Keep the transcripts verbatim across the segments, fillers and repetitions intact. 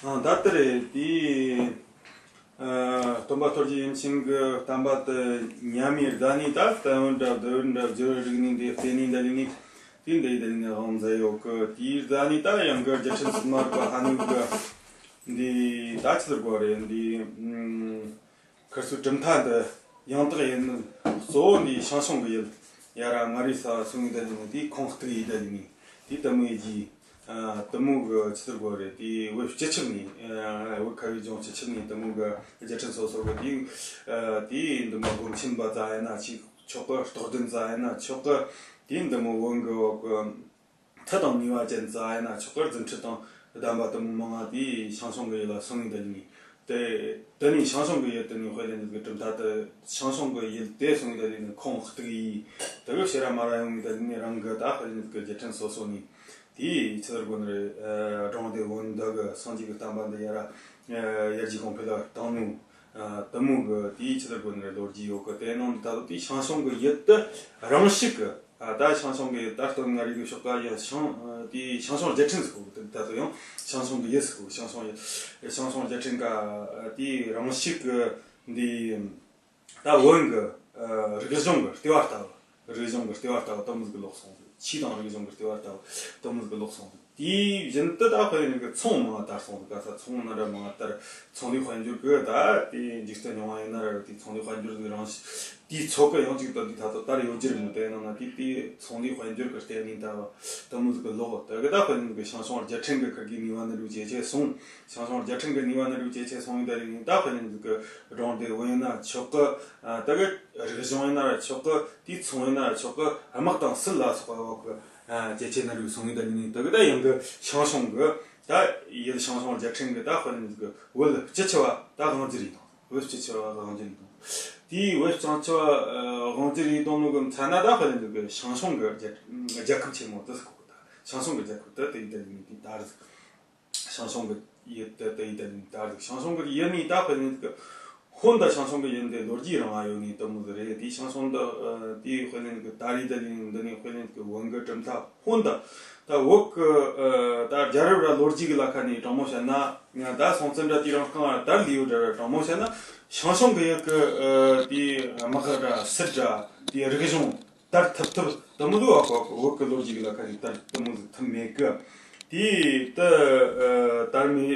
ད་ལྟ་རེད་དེ། སྟོན་པ་རྡོ་རྗེ་ཡིད་བཞིན་གྱི་བསྟན་པ་དེ་ཉམས་ཡེ་ད་ནི་ད་བསྟན་འོན་འདྲ་བསྡུ་འོན་འདྲ་བསྒྱུར་རིག་གནས་འདི་བལྟས་ནས་འདི་ལས་ནི་དེ་འདི་ཡི་ད་ནི་དབང་མཛད་ཡོད་གི། དེའི་ད་ནི་ད་ཡང་གི་རྒྱལ་ཕྲན་སྲིད་མ་རིག་པ་ཧ་ནུ་གི་འདི་ད་ཆི་ཟེར་དགོས་རེད། འདི་ཁར་སུ་གྲུབ་མཐའ་འདི་ཡང་དག་ཡིན་ནི་གཙོ་བོ་འདི་ཞང་ཞུང་གི་ཡུལ་ཡ་ར་མངའ་རིས་ས་སུ་ངི་ད་ནི་འདི་ཁོངས་གཏུགས་ཡི་ད་ནི་འདི་དེ་མོ་ཡི་ཇི། ཨ། དེ་མོ་གི་ཆི་ཟེར་དགོས་རེད། དེ་བོད་སྤྱི་ཁྱབ་ནས། ཨ། བོད་ཁ་བའི་ལྗོངས་སྤྱི་ཁྱབ་ནས་དེ་མོ་གི་རྒྱལ་ཕྲན་སོ་སོ་གི་དེ། ཨ། དེ་འདི་མོ་སྒོམ་ཆེན་པ་ཙ་ཡིན་ན་ཆི་ཆོག་གི། རྟོགས་ལྡན་ཙ་ཡིན་ན་ཆོག་གི། དེ་འདི་མོ་བོན་གི་འོག་གི་མཐུ་དང་ནུས་པ་ཅན་ཙ་ཡིན་ན་ཆོག་གི། རྫུ་འཕྲུལ་དང་གདམས་པ་དེ་མོ་མང་ང་དེ་ཞང་ཞུང་གི་ཡུལ་ལ་སོང་ངི་ད་ནི། དེ་དེ་ནས་ཞང་ཞུང་གི་ཡུལ་དེ་ནས་དཔལ་ལྡན་འདུས་ཀྱི་གྲུབ་མཐའ་དེ་ཞང་ཞུང་གི་ཡུལ་དེ་སོང་ངི་ད་ནི་ཁོངས་གཏུགས་ཡི། དེ་གི་ཕྱིར་ར་མ་ར་ཡོང་ངི་ད་ནི་རང་གི་ད་དཔལ་ལྡན་འདུས་ཀྱི་རྒྱལ་ཕྲན་སོ་སོ་ནས། དེའི་ཕྱི་དར་དགོན་རེ། སྒྲུང་སྡེ་བོན་འདི་གི་སངས་རྒྱས་ཀྱི་བསྟན་པ་འདི་ཡ་ར་ཡར་རྒྱས་གོང་འཕེལ་ལ་བཏང་ནུ། དེ་མོ་གི་དེའི་ཕྱི་དར་དགོན་རེ་ལོ་རྒྱུས་ཡོད་གི། དེ་ནང་དུ་ད་དུ་དེའི་ཞང་ཞུང་གི་ཡུལ་དུ་རང་ཤུགས་གི། ད་ཞང་ཞུང་གི་ད་སྟོད་མངའ་རིས་གི་ཕྱོགས་ཀ་ཡ་ཞང་དེའི་ཞང་ཞུང་རྒྱལ་ཕྲན་ཟེར་གོ་གི། ད་དུ་ཡང་ཞང་ཞུང་གི་ཡུལ་ཟེར་གོ་གི། ཞང་ཞུང་ཡུལ། ཞང་ཞུང་རྒྱལ་ཕྲན་ཀ་དེའི་རང་ཤུགས་གི་འདི། ད་བོན་གི། ཨ། རིག་གཞུང་གི་ལྟེ་བ་ལྟ་བུ། རིག་གཞུང་གི་ལྟེ་བ་ལྟ་བུ་དེ་མོ་ཟིག་གི་ལོག་སོང་ཟིག། ཆོས་དང་རིག་གཞུང་གི་ལྟེ་བ་ལྟ་བུ་དེ་མོ་ཟིག་གི་ལོག་སོང་ཟིག། དེའི་བཞིན་དུ་ད་དཔེར་ན་གི་ཚོང་མང་ང་དར་སོང་ཟིག། ག་ས་ཚོང་ནི་ར་མང་ང་དར། ཚོང་ལས་དཔལ་འབྱོར་གི་ད་དེ་འཇིག་རྟེན་རྙིང་བ་ཡིན་ན་ར་དེ་ཚོང་ལས་དཔལ་འབྱོར་ཟིག་རང་ཤི། དེའི་ཚོགས་གི་ཡང་གཅིག་ཏུ་དེ་ད་ལྟ་དར་ཡོད་རྒྱུ་རེད་མོ། དེ་ནང་ན་དེ་དེ་ཚོང་ལས་དཔལ་འབྱོར་གི་ལྟེ་གནས་ད་དེ་མོ་ཟིག་གི་ལོག། དེ་གི་ད་དཔེར་ན་གི་ཞང་ཞུང་རྒྱལ་ཕྲན་གི་ཁུར་གི་ནུས་པ་ནི་རུ་ཇེ་ཆེ་སོང་། ཞང་ཞུང་རྒྱལ་ཕྲན་གི་ནུས་པ་ནི་རུ་ཇེ་ཆེ་སོང་ཡིན་ད་རེད། ད་དཔེར་ན་གི་སྒྲུང་སྡེ་བོན་ན་ཆོག་གི། ཨ། ད་གི་རིག་གཞུང་ཡིན་ན་ར་ཆོག་གི། དེའི་ཚོང་ཡིན་ན་ར་ཆོག་གི། དམག་དང་སྲིད་ལ་སོགས་པ་བ་གི། ཨ། ཇེ་ཆེ་ན་རུ་སོང་ཡིན་ད་རེད། ད་གི་ད་ཡང་གི་ཞང་ཞུང་གི་ད་ཡུལ་ཞང་ཞུང་རྒྱལ་ཕྲན་གི་ད་དཔེར་ན་གི་བོད་སྤྱི་ཆེ་བ་ད་དབང་སྒྱུར་ཡིན་དང་། བོད་སྤྱི་ཆེ་བ་དབང་སྒྱུར་ཡིན་དང་། དེའི་བོད་སྤྱི་ཆེ་བ་དབང་སྒྱུར་ཡིན་དང་ནོ་གི་མཚན་ན་ད་དཔེར་ན་གི་ཞང་ཞུང་གི་རྒྱལ་རྒྱལ་ཁབ་ཆེན་མོ་དེ་ཟེར་གོ་གི། ད་ཞང་ཞུང་གི་རྒྱལ་ཁབ་དེ་དེ་ཡིན་ད་རེད། དེ་ད་རེད། ཞང་ཞུང་གི་ཡུལ་དེ་དེ་ཡིན་ད་ནི་ད་རེད། ཞང་ཞུང་གི་ཡུལ་ནི་ད་དཔེར་ན་གི་ཧོན་ད་ཞང་ཞུང་གི་ཡུལ་འདི་ལོ་རྒྱུས་རིང་བ་ཡོད་ནི་དེ་མོ་ཟིག་རེད། དེ་ཞང་ཞུང་ད་དེ་དཔེར་ན་གི་ད་རེད། ད་ནི་འདི་ནི་དཔེར་ན་གི་བོན་གི་གྲུབ་མཐའ་ཧོན་ད་ད་བོད་གི་ད་རྒྱལ་རབས་ར་ལོ་རྒྱུས་གི་ལ་ཁ་ནས་དྲང་མོ་བཤད་ན་ད་སྲོང་བཙན་འདྲ་དེ་རིང་རྐང་ད་ལིའུ་འདྲ་ར་དྲང་མོ་བཤད་ན་ཞང་ཞུང་གི་ཡུལ་གི་དེ་དམག་འདྲ་སྲིད་འདྲ་དེ་རིག་གཞུང་དར་ཐུབ་ཐུབ་དེ་མོ་ལུ་བ་གོ་བོད་ཀྱི་ལོ་རྒྱུས་ཀྱི་ལ་ཁ་ནས་དར་དེ་མོ་ཟིག་ཐུབ་མེད་གི། དེ་ད་དར་མེད་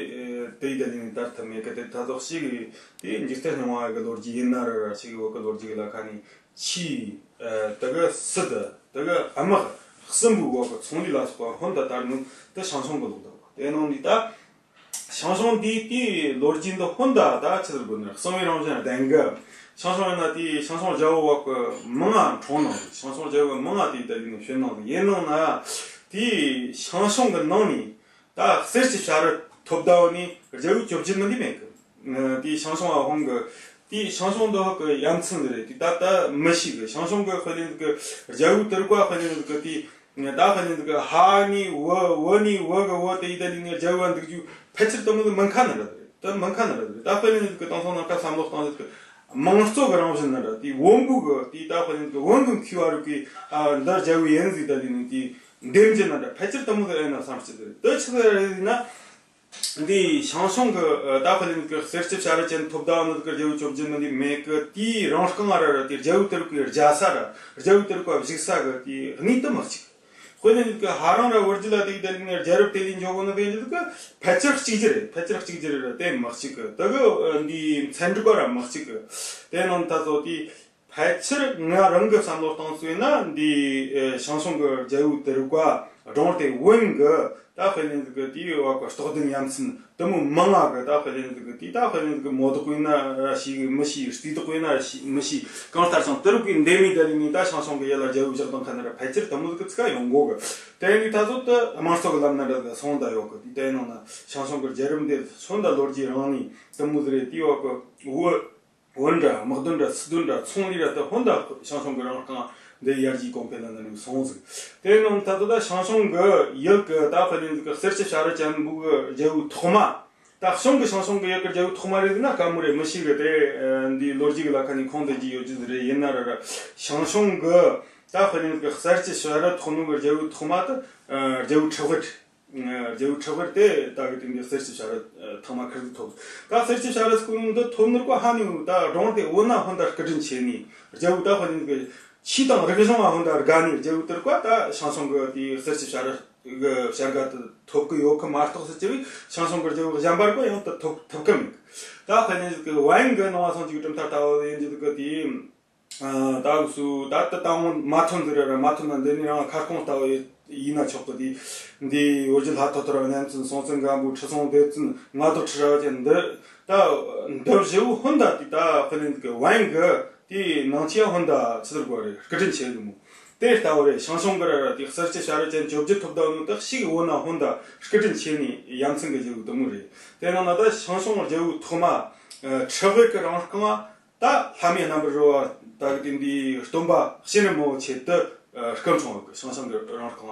དེ་ཡི་ད་ནི་དར་ཐུབ་མེད་གི། དེ་ད་ཟོག་ཞིག་གི་དེ་འཇིག་རྟེན་རྙིང་བ་གི་ལོ་རྒྱུས་ཡིན་ན་ར་ར་ཞིག་གི་བོད་ཀྱི་ལོ་རྒྱུས་ཀྱི་ལ་ཁ་ནས་ཆོས་དེ་གི་སྲིད་དེ་གི་དམག་གསུམ་པོའི་བ་གི་ཚོང་ལས་ལ་སོགས་པ་ཧོན་ད་དར་ནུ་དེ་ཞང་ཞུང་གི་ལོག་ད་གོ། དེ་ནང་ནས་ད། ཞང་ཞུང་འདིའི་དེའི་ལོ་རྒྱུས་འདི་ཧོན་ད་ད་ཆི་ཟེར་དགོས་ན་གསང་བའི་རང་བཞིན་ལྡན་གི། ཞང་ཞུང་ཡིན་ན་དེའི་ཞང་ཞུང་རྒྱལ་པོ་བ་གི་མིང་ང་འཁྲུངས་ནང་། ཞང་ཞུང་རྒྱལ་པོ་གི་མིང་ང་དེའི་ད་ཡིན་ནོ་བྱོན་ནང་། ཡིན་ནང་ན་དེའི་ཞང་ཞུང་གི་ནང་ནས་ད་གསེར་གྱི་བྱ་རི་ཐོབ་ད་བ་ནི་རྒྱལ་པོ་བཅོ་བརྒྱད་མིན་དེ་མེད་གི། དེའི་ཞང་ཞུང་བ་ཧོན་གི་དེའི་ཞང་ཞུང་འདི་ཧོ་གི་ཡ་མཚན་རེད། དེ་ད་ད་མི་ཤེས་གི། ཞང་ཞུང་གི་དཔེ་ལེན་གི་རྒྱལ་པོ་དེ་རིགས་པ་དཔེ་ལེན་གི་དེ། ད་དཔེ་ནི་འདི་ག་ཧ་ནི་བོ་བོ་ནི་བོ་གི་བོ་དེ་ཡི་ད་ལི་ནི་རྒྱལ་བ་འདུག་རྒྱུ་ཕལ་ཆེར་དེ་མོ་གི་མིན་ཁ་ནི་ར་རེད། ད་མིན་ཁ་ནི་ར་རེད། ད་དཔེ་ནི་འདི་གི་དེང་སང་ནང་ཁ་བསམ་བློ་བཏང་ཟིག་གི་དམངས་གཙོ་གི་རང་བཞིན་ནི་ར་དེ་བོན་པོ་གི་དེ་ད་དཔེ་ནི་འདི་གི་བོན་གི་མཁས་པ་རིགས་གི་ཨ་འདི་རྒྱལ་བ་ཡིན་ཟིག་ད་ལི་ནི་དེ་འདེམས་ཀྱི་ནི་ར་ཕལ་ཆེར་དེ་མོ་གི་ཨེ་ན་བསམ་སྤྱི་དེ་རེད། དེ་ཆི་ཟིག་རེད་ཟེར་ན། འདི་ཞང་ཞུང་གི་ད་དཔེ་ནི་གི་གསེར་གྱི་བྱ་རི་ཅན་ཐོབ་ད་ནི་གི་རྒྱལ་པོ་བཅོ་བརྒྱད་ནི་འདི་མེད་གི། དེའི་རང་རྐང་ང་ར་ར་དེ་རྒྱལ་པོ་དེ་རིགས་གི་རྒྱལ་ས་ར་རྒྱལ་པོ་དེ་རིགས་ག་བཞུགས་ས་གི་དེ་གནས་དེ་མི་གཅིག། དཔེ་ནི་གི་ཧ་རང་ར་བོད་རྒྱུད་ལ་དེ་གི་དེ་ནི་རྒྱལ་རབས་དེ་ལས་འཇོག་གོ་ནི་དེ་འདི་གི་ཕལ་ཆེར་གཅིག་གྱུར་རེད། ཕལ་ཆེར་གཅིག་གྱུར་རེད། དེ་མི་གཅིག་གི། དེ་གི་འདི་མཚན་འགྲིག་པ་ར་མི་གཅིག་གི། དེ་ནང་ད་ཚོ་དེ། ཕལ་ཆེར་ང་རང་གི་བསམ་བློ་བཏང་ཚུལ་ན་འདི་ཨེ་ཞང་ཞུང་གི་རྒྱལ་པོ་དེ་རིགས་པ་སྒྲུང་དེ་བོན་གི་ད་དཔེ་ལེན་ཟིག་གི་དེའི་བ་གི་རྟོགས་ལྡན་ཡ་མཚན་དེ་མོ་མང་ང་གི། ད་དཔེ་ལེན་ཟིག་གི་དེ་ད་དཔེ་ལེན་ཟིག་གི་མོ་དོག་ཡིན་ན་ར་ཤི་གི་མི་ཤི། རྩིས་དོག་ཡིན་ན་ར་ཤི་མི་ཤི། གང་ལྟར་ཀྱང་དེ་རིགས་ཀྱི་འདེམས་མི་ད་ལི་ནི་ད་ཞང་ཞུང་གི་ཡ་ལ་རྒྱལ་པོ་བཞག་དང་ཁ་ན་ར་ཕལ་ཆེར་དེ་མོ་ཟིག་གི་ཚིག་ཡོང་གོ་གི། དེ་ནི་ད་གཟོད་དེ་དམངས་གཙོ་གི་ལམ་ན་འདྲ་ཟིག་སོང་ད་ཡོད་གི། དེ་དེ་ནང་ན་ཞང་ཞུང་གི་རྒྱལ་རབས་འདི་ཤོན་ད་ལོ་རྒྱུས་རང་ནི་དེ་མོ་ཟིག་རེད། དེའི་བ་གི་བོད། བོན་འདྲ་དམག་དོན་འདྲ་སྲིད་དོན་འདྲ་ཚོང་ལས་ར་ད་ཧོན་ད་ཞང་ཞུང་གི་རང་རྐང་འདི་ཡར་རྒྱས་གོང་འཕེལ་ལ་ན་ནུ་སོང་ཟིག། དེ་ནང་ད་ད་ད་ཞང་ཞུང་གི་ཡུལ་གི་ད་དཔེ་ནི་གི་གསེར་གྱི་བྱ་རི་ཅན་པོ་གི་རྒྱལ་པོ་ཐོག་མ། ད་གཞུང་གི་ཞང་ཞུང་གི་ཡུལ་གི་རྒྱལ་པོ་ཐོག་མ་རེད་ཟེར་ན་དཀའ་མོ་རེད། མི་ཤེས་གི། དེ་འདི་ལོ་རྒྱུས་གི་ལ་ཁ་ནས་ཁུངས་འདི་རྒྱུ་ཡོད་རྒྱུ་ཟིག་རེད། ཡིན་ན་ར་ར་ཞང་ཞུང་གི་ད་དཔེ་ནི་གི་གསེར་གྱི་བྱ་རི་ཐོག་ནུ་གི་རྒྱལ་པོ་ཐོག་མ་ད་རྒྱལ་པོ་ཁྲི་དབུ་རེད། རྒྱལ་པོའི་ཁྲི་དབར་དེ་ད་གི་དེང་གི་གསེར་གྱི་བྱ་ར་ཐང་མ་ཁིར་ཟིག་ཐོབ། ད་གསེར་གྱི་བྱ་ར་སྐུ་ནུ་འདི་ཐོབ་ནོར་གོ་ཧ་ནི་ད་གྲོང་དེ་འོ་ན་ཧོན་ད་སྐུ་དྲིན་ཆེ་ནི་རྒྱལ་པོ་ད་ཧོན་གི་ཆོས་དང་རིག་གཞུང་ང་ཧོན་ད་དགའ་ནི་རྒྱལ་པོ་དེར་གོ་ད་ཞང་ཞུང་གི་དེ་གསེར་གྱི་བྱ་ར་གི་བྱ་དགའ་དེ་ཐོབ་གི་ཡོད་གི་མ་གཏོགས་སུ་ཅི་བས་ཞང་ཞུང་གི་རྒྱལ་པོ་གཞན་པར་གོ་ཡང་ད་ཐོབ་ཐོབ་གི་མེད་གི། ད་དཔེར་ན་གི་ཝན་གི་ནང་བ་སོང་ཅིག་གྲུབ་མཐའ་ལྟ་བུ་ཡིན་གྱི་འདུག་གི་དེ། ད་འུ་སུ་ད་ལྟ་དང་མ་ཐོན་ཟིག་ར་ར་མ་ཐོན་ན་འདི་ནི་རང་ཁ་སྐོང་ལྟ་བུ་ཡིན་ན་ཆོག་གི་དེ། འདི་འོ་བརྒྱུད་ལྷ་ཐོ་ཐོ་ར་གནས་ཚུལ་སྲོང་བཙན་སྒམ་པོ་ཁྲི་སྲོང་ལྡེ་བཙན་མངའ་བདག་ཁྲི་རལ་པ་ཅན་འདི་ད་འདི་བཞི་བོ་ཧོན་ད་དེ་ད་དཔེ་ལེན་གི་ཝན་གི་དེ་ནང་ཆེ་ཧོན་ད་ཆི་ཟེར་དགོས་རེད། སྐུ་དྲིན་ཆེ་གི་མོ། དེ་ལྟ་བུ་རེད། ཞང་ཞུང་གི་ར་ར་དེ་གསེར་གྱི་བྱ་ར་ཅན་བཅོ་བརྒྱད་ཐོབ་ད་ནོ་ད་ཞིག་འོ་ན་ཧོན་ད་སྐུ་དྲིན་ཆེ་ནི་ཡ་མཚན་གི་རྒྱལ་པོ་དུ་མོ་རེད། དེ་ནང་ན་ད་ཞང་ཞུང་རྒྱལ་པོ་ཐོག་མ་ཁྲི་དབར་གི་རང་རྐང་ད་ལྷ་མིའི་རྣམ་པར་རོལ་བ་ད་གི་དེ་འདི་སྟོན་པ་གཤེན་རབ་མང་པོ་ཆེ་དུ་སྐུ་འཁྲུངས་ཡོད་གི། ཞང་ཞུང་གི་རང་རྐང་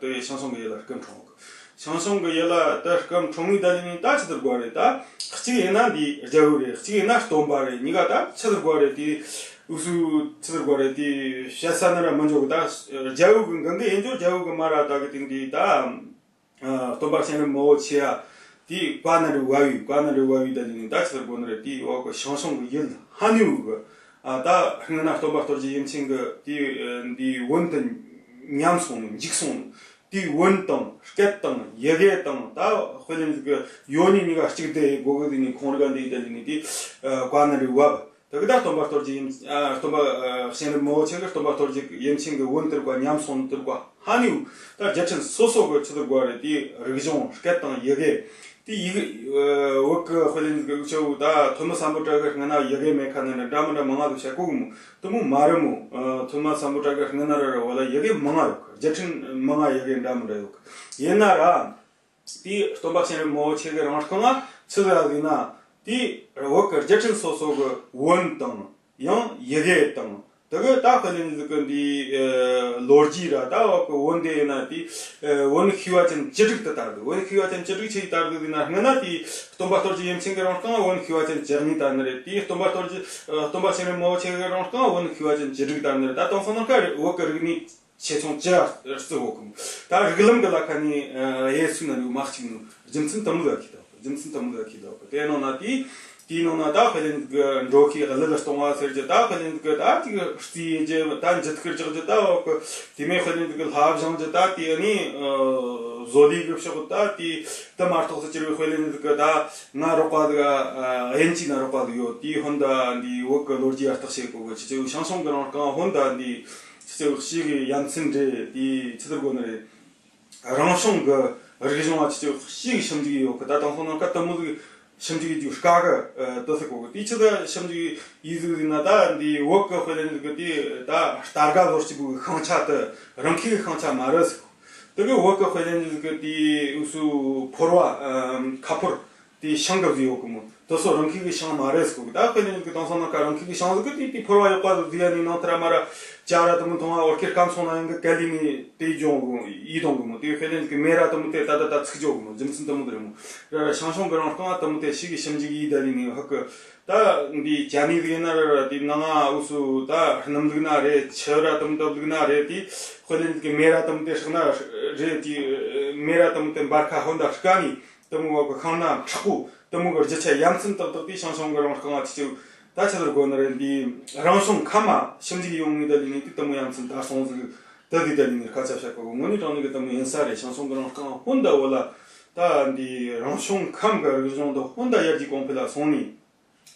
དེ་ཞང་ཞུང་གི་ཡུལ་ལ་སྐུ་འཁྲུངས་ཡོད་གི། ཞང་ཞུང་གི་ཡུལ་ལ་དུ་སྐུ་འཁྲུངས་ངེས་ད་ལི་ནི་ད་ཆི་ཟེར་དགོས་རེད། ད་གཅིག་ཡིན་ན་འདི་རྒྱལ་པོ་རེད། གཅིག་ཡིན་ན་སྟོན་པ་རེད། གཉིས་ཀ་ད་ཆི་ཟེར་དགོས་རེད། དེ་འུ་སུ་ཆི་ཟེར་དགོས་རེད། དེ་བཤད་ས་ན་ར་མི་འཇོག་གི། ད་རྒྱལ་པོ་གི་འགན་གི་ཡིན་འཇོག་རྒྱལ་པོ་གི་མ་ར་ད་གི་དེ་འདི་ད། སྟོན་པ་གཤེན་རབ་མང་པོ་ཆེ་ཡ། དེའི་བཀའ་ནི་རི་བ་བའི་བཀའ་ནི་རི་བ་བའི་ད་ནི་ད་ཆི་ཟེར་དགོས་ནི་རེད། དེའི་འོག་གི་ཞང་ཞུང་གི་ཡུལ་ཧ་ནུ་གི་ད་སྔོན་ན་སྟོན་པ་རྡོ་རྗེ་ཡེ་མཚན་གི་དེའི་འདིའི་བོན་དུ་ཉམས་སོང་ནི་འཇིག་སོང་ནི་དེའི་བོན་དང་སྐད་དང་ཡི་གེ་དང་ད་དཔེ་ལེན་གི་ཡོད་ནི་གཉིས་ཀ་གཅིག་དེ་དགོས་གི་དེ་ནི་ཁོང་རི་ག་འདི་ད་ནི་དེ་བཀའ་ནི་རི་བ་བ། དེ་གི་ད་སྟོན་པ་རྡོ་རྗེ་ཡིན། ཨ། སྟོན་པ་ཨ་གཤེན་རབ་མང་པོ་ཆེ་གི་སྟོན་པ་རྡོ་རྗེ་ཡེ་མཚན་གི་བོན་དུར་བ་ཉམས་སོང་དུར་བ་ཧ་ནི་ད་རྒྱལ་ཕྲན་སོ་སོ་གི་ཆི་དུར་བ་རེད། དེ་རིག་གཞུང་སྐད་དང་ཡི་གེ་དེ་ཡི་གེ་བོད་གི་དཔེ་ལེན་གི་ཆེ་བོ་ད་ཐོན་མི་སམ་བྷོ་ཊ་གི་སྔ་ན་ཡི་གེ་མེད་ཁ་ན་འདྲ་མི་འདྲ་མང་ང་དུ་བཤད་གོ་གི་མོ་དུ་མོ་མ་རེད་མོ། ཨ། ཐོན་མི་སམ་བྷོ་ཊ་གི་སྔ་ན་ར་ར་བ་ལ་ཡི་གེ་མང་ང་ཡོད་གི། རྒྱལ་ཕྲན་མང་ང་ཡི་གེ་འདྲ་མི་འདྲ་ཡོད་གི་ཡིན་ན་ར། དེའི་སྟོན་པ་གཤེན་རབ་མང་པོ་ཆེ་གི་རང་རྐང་ང་ཆི་ཟིག་ཡ་ཟིག་ན། དེའི་བོད་ཀྱི་རྒྱལ་ཕྲན་སོ་སོ་གི་བོན་དང་ཡང་ཡི་གེ་དང་དེ་གི་ད་དཔེ་ལེན་ཟིག་གི་འདི་ལོ་རྒྱུས་ར་ད་བོད་ཀྱི་བོན་དེ་ཡིན་ན་དེ་བོན་ཤེས་པ་ཅན་བཅུ་དྲུག་ཏུ་དར་འདུག་བོན་ཤེས་པ་ཅན་བཅུ་དྲུག་ཆི་ཡི་དར་འདུག་ཟིག་ན་སྔ་ན་དེའི་སྟོན་པ་རྡོ་རྗེ་ཡེ་མཚན་གི་རང་རྐང་ང་བོན་ཤེས་པ་ཅན་བཅུ་གཉིས་དར་ནི་རེད། དེའི་སྟོན་པ་རྡོ་རྗེ་སྟོན་པ་གཤེན་རབ་མང་པོ་ཆེ་གི་རང་རྐང་ང་བོན་ཤེས་པ་ཅན་བཅུ་དྲུག་དར་ནི་རེད། ད་དེང་སང་ནང་ཀ་བོད་ཀྱི་རིག་གནས་ཆེ་ཆུང་ཅི་ཡང་བརྩི་གོ་གི་མོ། ད་རིགས་ལམ་གི་ལ་ཁ་ནས་དབྱེ་ཚུལ་ན་ལུགས་མ་གཅིག་ནོ། རྒྱུ་མཚན་དུ་མོ་ལ་ཁི་ཏོ། རྒྱུ་མཚན་དུ་མོ་ལ་ཁི་ཏོ། དེ་ནང་ན་དེའི་དེའི་ནང་ན་ད་དཔེ་ལེན་གི་འགྲོ་ཁའི་གླུ་ལ་གཏོང་བ་ཟེར་གྱི། ད་དཔེ་ལེན་གི་ད་ཅིག་རྩིས་རྒྱུ་ད་འཇུ་ཐུག་རྒྱག་རྒྱུ་ད་བ་གི་དེ་མོ་དཔེ་ལེན་གི་ལྷ་བཞེངས་རྒྱུ་ད་དེ་ནི་བཟོ་ལས་གི་ཕྱོགས་ད་དེ་དུ་མ་གཏོགས་སུ་ཅི་རིགས་དཔེ་ལེན་གི་ད་ང་རོགས་པ་ཟིག་དབྱིན་ཇིའི་ན་རོགས་པ་ཟིག་ཡོད། དེའི་ཧོན་ད་འདི་བོད་གི་ལོ་རྒྱུས་ཡར་བརྟག་བྱེད་གོ་གི་ཆི་ཆི་ཞང་ཞུང་གི་རང་རྐང་ཧོན་ད་འདི། ཆི་ཆི་ཞིག་གི་ཡ་མཚན་འདྲེ་དེ་ཆི་ཟེར་དགོས་ནི་རེད། རང་བྱུང་གི་རིག་གཞུང་བ་ཆི་ཆི་ཞིག་ཞིབ་འཇུག་ཡོད་གི། ད་དང་སོང་ན་ཀ་དུ་མོ་ཟིག་ཞིབ་འཇུག་ཡིད་རྒྱུ་དཀའ་གི་དུ་ཟེར་གོ་གི། དེ་ཆི་ཟིག་ཞིབ་འཇུག་ཡིད་ཟིག་ཟིག་ན་ད་འདི་བོད་གི་དཔེ་ལེན་ཟིག་གི་དེ་ད་རྟ་སྒ་ལོ་སྐྱིད་པོ་གི་ཤིང་ཆ་དུ་རང་ཁའི་གི་ཤིང་ཆ་མ་རེད་ཟེར་གོ། དེ་གི་བོད་གི་དཔེ་ལེན་ཟིག་གི་དེ་འུ་སུ་ཕོར་བ་ཁ་ཕོར། དེའི་ཤིང་གི་བཟོས་ཡོད་གི་མོ། དེ་ཚོ་རང་ཁའི་གི་ཤིང་མ་རེད་ཟེར་གོ་གི། ད་དཔེ་ལེན་གི་དེང་སང་ནང་ཀ་རང་ཁའི་གི་ཤིང་ཟིག་གི་དེ་དེ་ཕོར་བ་ཡོད་པ་ཟིག་ཡ་ནི་ནང་ཐ་ར་མ་ར་ཅ་ར་དུ་མོ་མཐོང་བ་འོར་ཁེར་སྐམ་སོང་ན་ཡང་གི་ག་ལི་ནི་དེ་ལྗོང་གི་མོ། ཡིད་འོང་གི་མོ། དེ་དཔེ་ལེན་གི་མེ་ར་དུ་མོ་དེ་ད་ད་ད་ཚིག་འཇོག་གི་མོ། རྒྱུ་མཚན་དུ་མོ་དེ་རེད་མོ། ར་ར་ཞང་ཞུང་གི་རང་རྐང་དུ་མོ་དེ་ཞིག་གི་ཞིབ་འཇུག་ཡིད་ད་ལི་ནི་ཧ་གི། ད་འདི་ཅ་ནི་ཟིག་ཡིན་ན་ར་ར་དེ་ནང་ང་འུ་སུ་ད་སྣུམ་ཟིག་ན་རེད། ཆུ་ར་དུ་མོ་དུ་ཟིག་ན་རེད། དེ་དཔེ་ལེན་གི་མེ་ར་དུ་མོ་དེ་སྲེག་ན་རེད། དེ་མེ་ར་དུ་མོ་དེ་འབར་ཁ་ཧོན་ད་སྐ་ནི། དུ་མོ་བ་གི་ཤིང་སྣ་མཁྲེགས་པོ་དུ་མོ་གི་རྒྱུ་ཆ་ཡ་མཚན་ཏག་ཏག་དེ་ཞང་ཞུང་གི་རང་རྐང་བ་ཆི་ཆི་ད་ཆི་ཟེར་དགོས་ནི་རེད། འདི་རང་བྱུང་ཁམས་མ་ཞིབ་འཇུག་ཡོང་ངེས་ད་ལི་ནི་དེ་དུ་མོ་ཡ་མཚན་ད་སོང་ཟིག་ད་དེ་ད་ལི་ནི་ཁ་ཆ་བཤད་གོ་གི། དངོས་གནས་དྲང་གནས་གི་དུ་མོ་ཡིན་ས་རེད། ཞང་ཞུང་གི་རང་རྐང་ཧོན་ད་བོ་ལ་ད་འདི་རང་བྱུང་ཁམས་གི་རིག་གཞུང་དུ་ཧོན་ད་ཡར་རྒྱས་གོང་འཕེལ་ལ་སོང་ནི།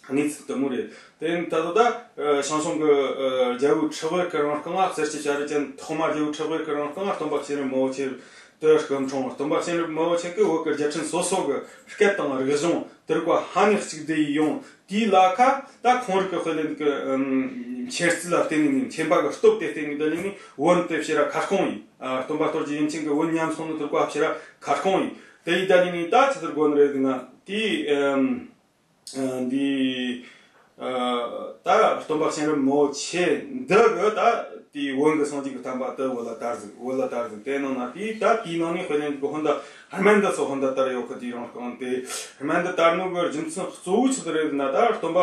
གནས་ཚུལ་དུ་མོ་རེད། དེ་ཡིན་ད་ལྟ་ད་ཞང་ཞུང་གི་རྒྱལ་པོའི་ཁྲི་དབར་གྱི་རང་རྐང་ང་གསེར་གྱི་བྱ་རི་ཅན་ཐོག་མ་རྒྱལ་པོའི་ཁྲི་དབར་གྱི་རང་རྐང་ང་སྟོན་པ་གཤེན་རབ་མང་པོ་ཆེ་དུ་སྐུ་འཁྲུངས། སྟོན་པ་གཤེན་རབ་མང་པོ་ཆེ་གིས་བོད་ཀྱི་རྒྱལ་ཕྲན་སོ་སོ་གི་སྐད་དང་རིག་གཞུང་དུར་བ་ཧ་ནི་གཅིག་བསྡུས་ཡོང་དེའི་ལ་ཁ་ད་ཁོང་རིགས་ཀྱི་དཔེ་ལེན་གྱི་མཁྱེན་རྩིས་ལ་བརྟེན་ནས་མཁྱེན་པ་གི་སྟོབས་དེ་བརྟེན་ནས་འདི་ལས་ནི་བོན་དེ་ཕྱིར་ར་ཁ་སྐོང་ཡིན། སྟོན་པ་རྡོ་རྗེ་ཡེ་མཚན་གྱི་བོན་ཉམས་སོང་ནི་དུར་བ་ཕྱིར་ར་ཁ་སྐོང་ཡིན། དེ་ཡི་ད་ལས་ནི་ད་ཆི་ཟེར་དགོས་ནི་རེད་ཟེར་ན་དེའི། འདི་ད་སྟོན་པ་གཤེན་རབ་མང་པོ་ཆེ་འདི་གི་ད་དེའི་བོན་གི་སངས་རྒྱས་ཀྱི་བསྟན་པ་དུ་བོད་ལ་དར་ཟིག་བོད་ལ་དར་ཟིག་དེ་ནང་ན་དེའི་ད་དེའི་ནང་ནས་དཔེ་ལེན་གི་ཧོན་ད་སྨན་འདི་སོགས་ཧོན་ད་དར་ཡོད་གི། དེའི་རང་རྐང་དེ་སྨན་འདི་དར་ནོ་གི་རྒྱུ་མཚན་གཙོ་བོ་ཆི་ཟིག་རེད་ཟེར་ན་ད་སྟོན་པ་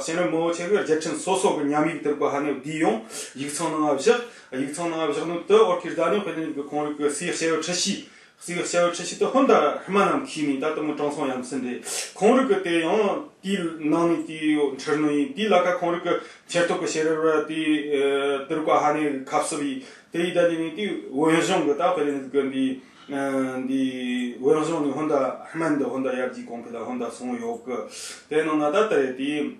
གཤེན་རབ་མང་པོ་ཆེ་གི་རྒྱལ་ཕྲན་སོ་སོ་གི་ཉམས་ཡིག་དུར་བ་ཧ་ནི་བསྡུས་ཡོང་ཡིག་ཚང་ནང་བཞག་ཡིག་ཚང་ནང་བཞག་ནོ་དུ་ཨོ་ཁིར་ད་ནི་དཔེ་ལེན་གི་ཁོང་རིགས་གི་སའི་ཤེས་ཡོན་ཁྲི་ཤིས། རྩིས་ཀྱི་བྱ་བའི་ཁྲིད་ཤེས་དེ་ཧོན་ད་སྨན་རྣམས་མཁས་ནས་ད་དུ་མོ་དྲང་སྲོང་ཡ་མཚན་རེད། ཁོང་རིགས་ཀྱི་དེ་ཡང་དེའི་ནང་ནས་དེའི་འཁྲུལ་ནོ་ཡིན། དེའི་ལ་ཁ་ཁོང་རིགས་ཀྱི་ཁྱེར་ཐོག་གི་ཤེས་རབ་ར་དེ་དུར་བ་ཧ་ནེ་ཁབ་སུབ་ཡིས་དེ་ཡི་ད་དེ་ནས་དེའི་བོན་གཞུང་གི་ད་དཔེ་ལེན་གི་འདི་འདི་བོན་གཞུང་ནས་ཧོན་ད་སྨན་འདི་ཧོན་ད་ཡར་རྒྱས་གོང་འཕེལ་ལ་ཧོན་ད་སོང་ཡོད་གི། དེ་ནང་ན་ད་ལྟ་རེད་དེ།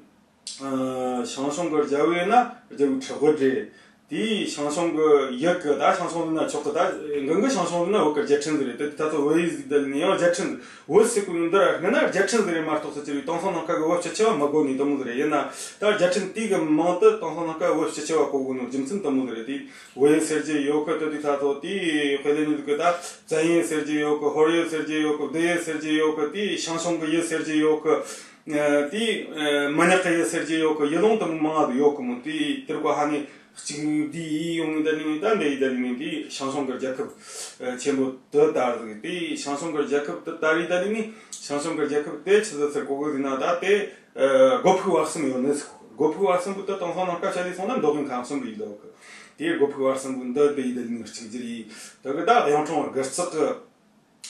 ཨ། ཞང་ཞུང་གི་རྒྱལ་པོ་ཡིན་ན་རྒྱལ་པོའི་ཁྲི་དབུ་རེད། དེའི་ཞང་ཞུང་གི་ཡུལ་གི་ད་ཞང་ཞུང་ཟེར་ན་ཆོག་གི། ད་འགན་གི་ཞང་ཞུང་ཟེར་ན་བོད་གི་རྒྱལ་ཕྲན་ཟིག་རེད། དེ་དེ་ད་ཚོ་བོད་ཡིག་ཟིག་དེ་ནས་ཡང་རྒྱལ་ཕྲན་ཟིག་བོད་ཟེར་གོ་ནི་འདི་ར་སྔ་ན་རྒྱལ་ཕྲན་ཟིག་རེད་མ་གཏོགས་ཟེར་གྱི་རེད། དེང་སང་ནང་ཁ་གི་བོད་སྤྱི་ཆེ་བ་མི་གོ་ནི་དེ་མོ་ཟིག་རེད། ཡིན་ན་ད་རྒྱལ་ཕྲན་དེ་གི་མིང་དེ་དེང་སང་ནང་ཁ་བོད་སྤྱི་ཆེ་བ་གོ་གོ་ནི་རྒྱུ་མཚན་དེ་མོ་ཟིག་རེད། དེ་བོད་ཡིག་ཟེར་གྱི་ཡོད་གི། དེ་དེ་ད་ཚོ་དེ་དཔེ་ལེན་ནི་ཟིག་གི་ད་བཙན་ཡིག་ཟེར་གྱི་ཡོད་གི། ཧོར་ཡིག་ཟེར་གྱི་ཡོད་གི། བསྡུ་ཡིག་ཟེར་གྱི་ཡོད་གི། དེ་ཞང་ཞུང་གི་ཡིག་ཟེར་གྱི་ཡོད་གི། ཨ། དེ་ཨ། མི་ཉག་གི་ཡུལ་ཟེར་གྱི་ཡོད་གི། ཡུལ་ལུང་དེ་མོ་མང་ང་ཡོད་གི་མོ། དེ་དེར་གོ་ཧ་ནི་གཅིག་འདི་ཡིས་ཡོང་ངེ་ད་ནི་ད་འདི་ཡི་ད་ནི་དེ་ཞང་ཞུང་གི་རྒྱལ་ཁབ་ཨ། ཆེན་པོ་དེ་དར་ཟིག་དེ་ཞང་ཞུང་གི་རྒྱལ་ཁབ་དེ་དར་ཡི་ད་ནི་ཞང་ཞུང་གི་རྒྱལ་ཁབ་དེ་ཆི་ཟིག་ཟེར་གོ་གི་ཟིག་ན་ད་དེ་ཨ། སྒོ་ཕུག་བར་གསུམ་ཡོད་ནི་ཟིག་སྒོ་ཕུག་བར་གསུམ་པོ་དེ་དེང་སང་ནང་སྐབས་བཤད་ལས་སོང་ན་མདོ་དབུས་ཁམས་གསུམ་པོ་ཡིན་ད་གི། དེ་སྒོ་ཕུག་བར་གསུམ་པོ་འདི་འདི་ཡི་ད་ནི་གཅིག་གྱུར་ཡིན་ད་གི། ད་གཡུང་དྲུང་དགུ་བརྩེགས་གི།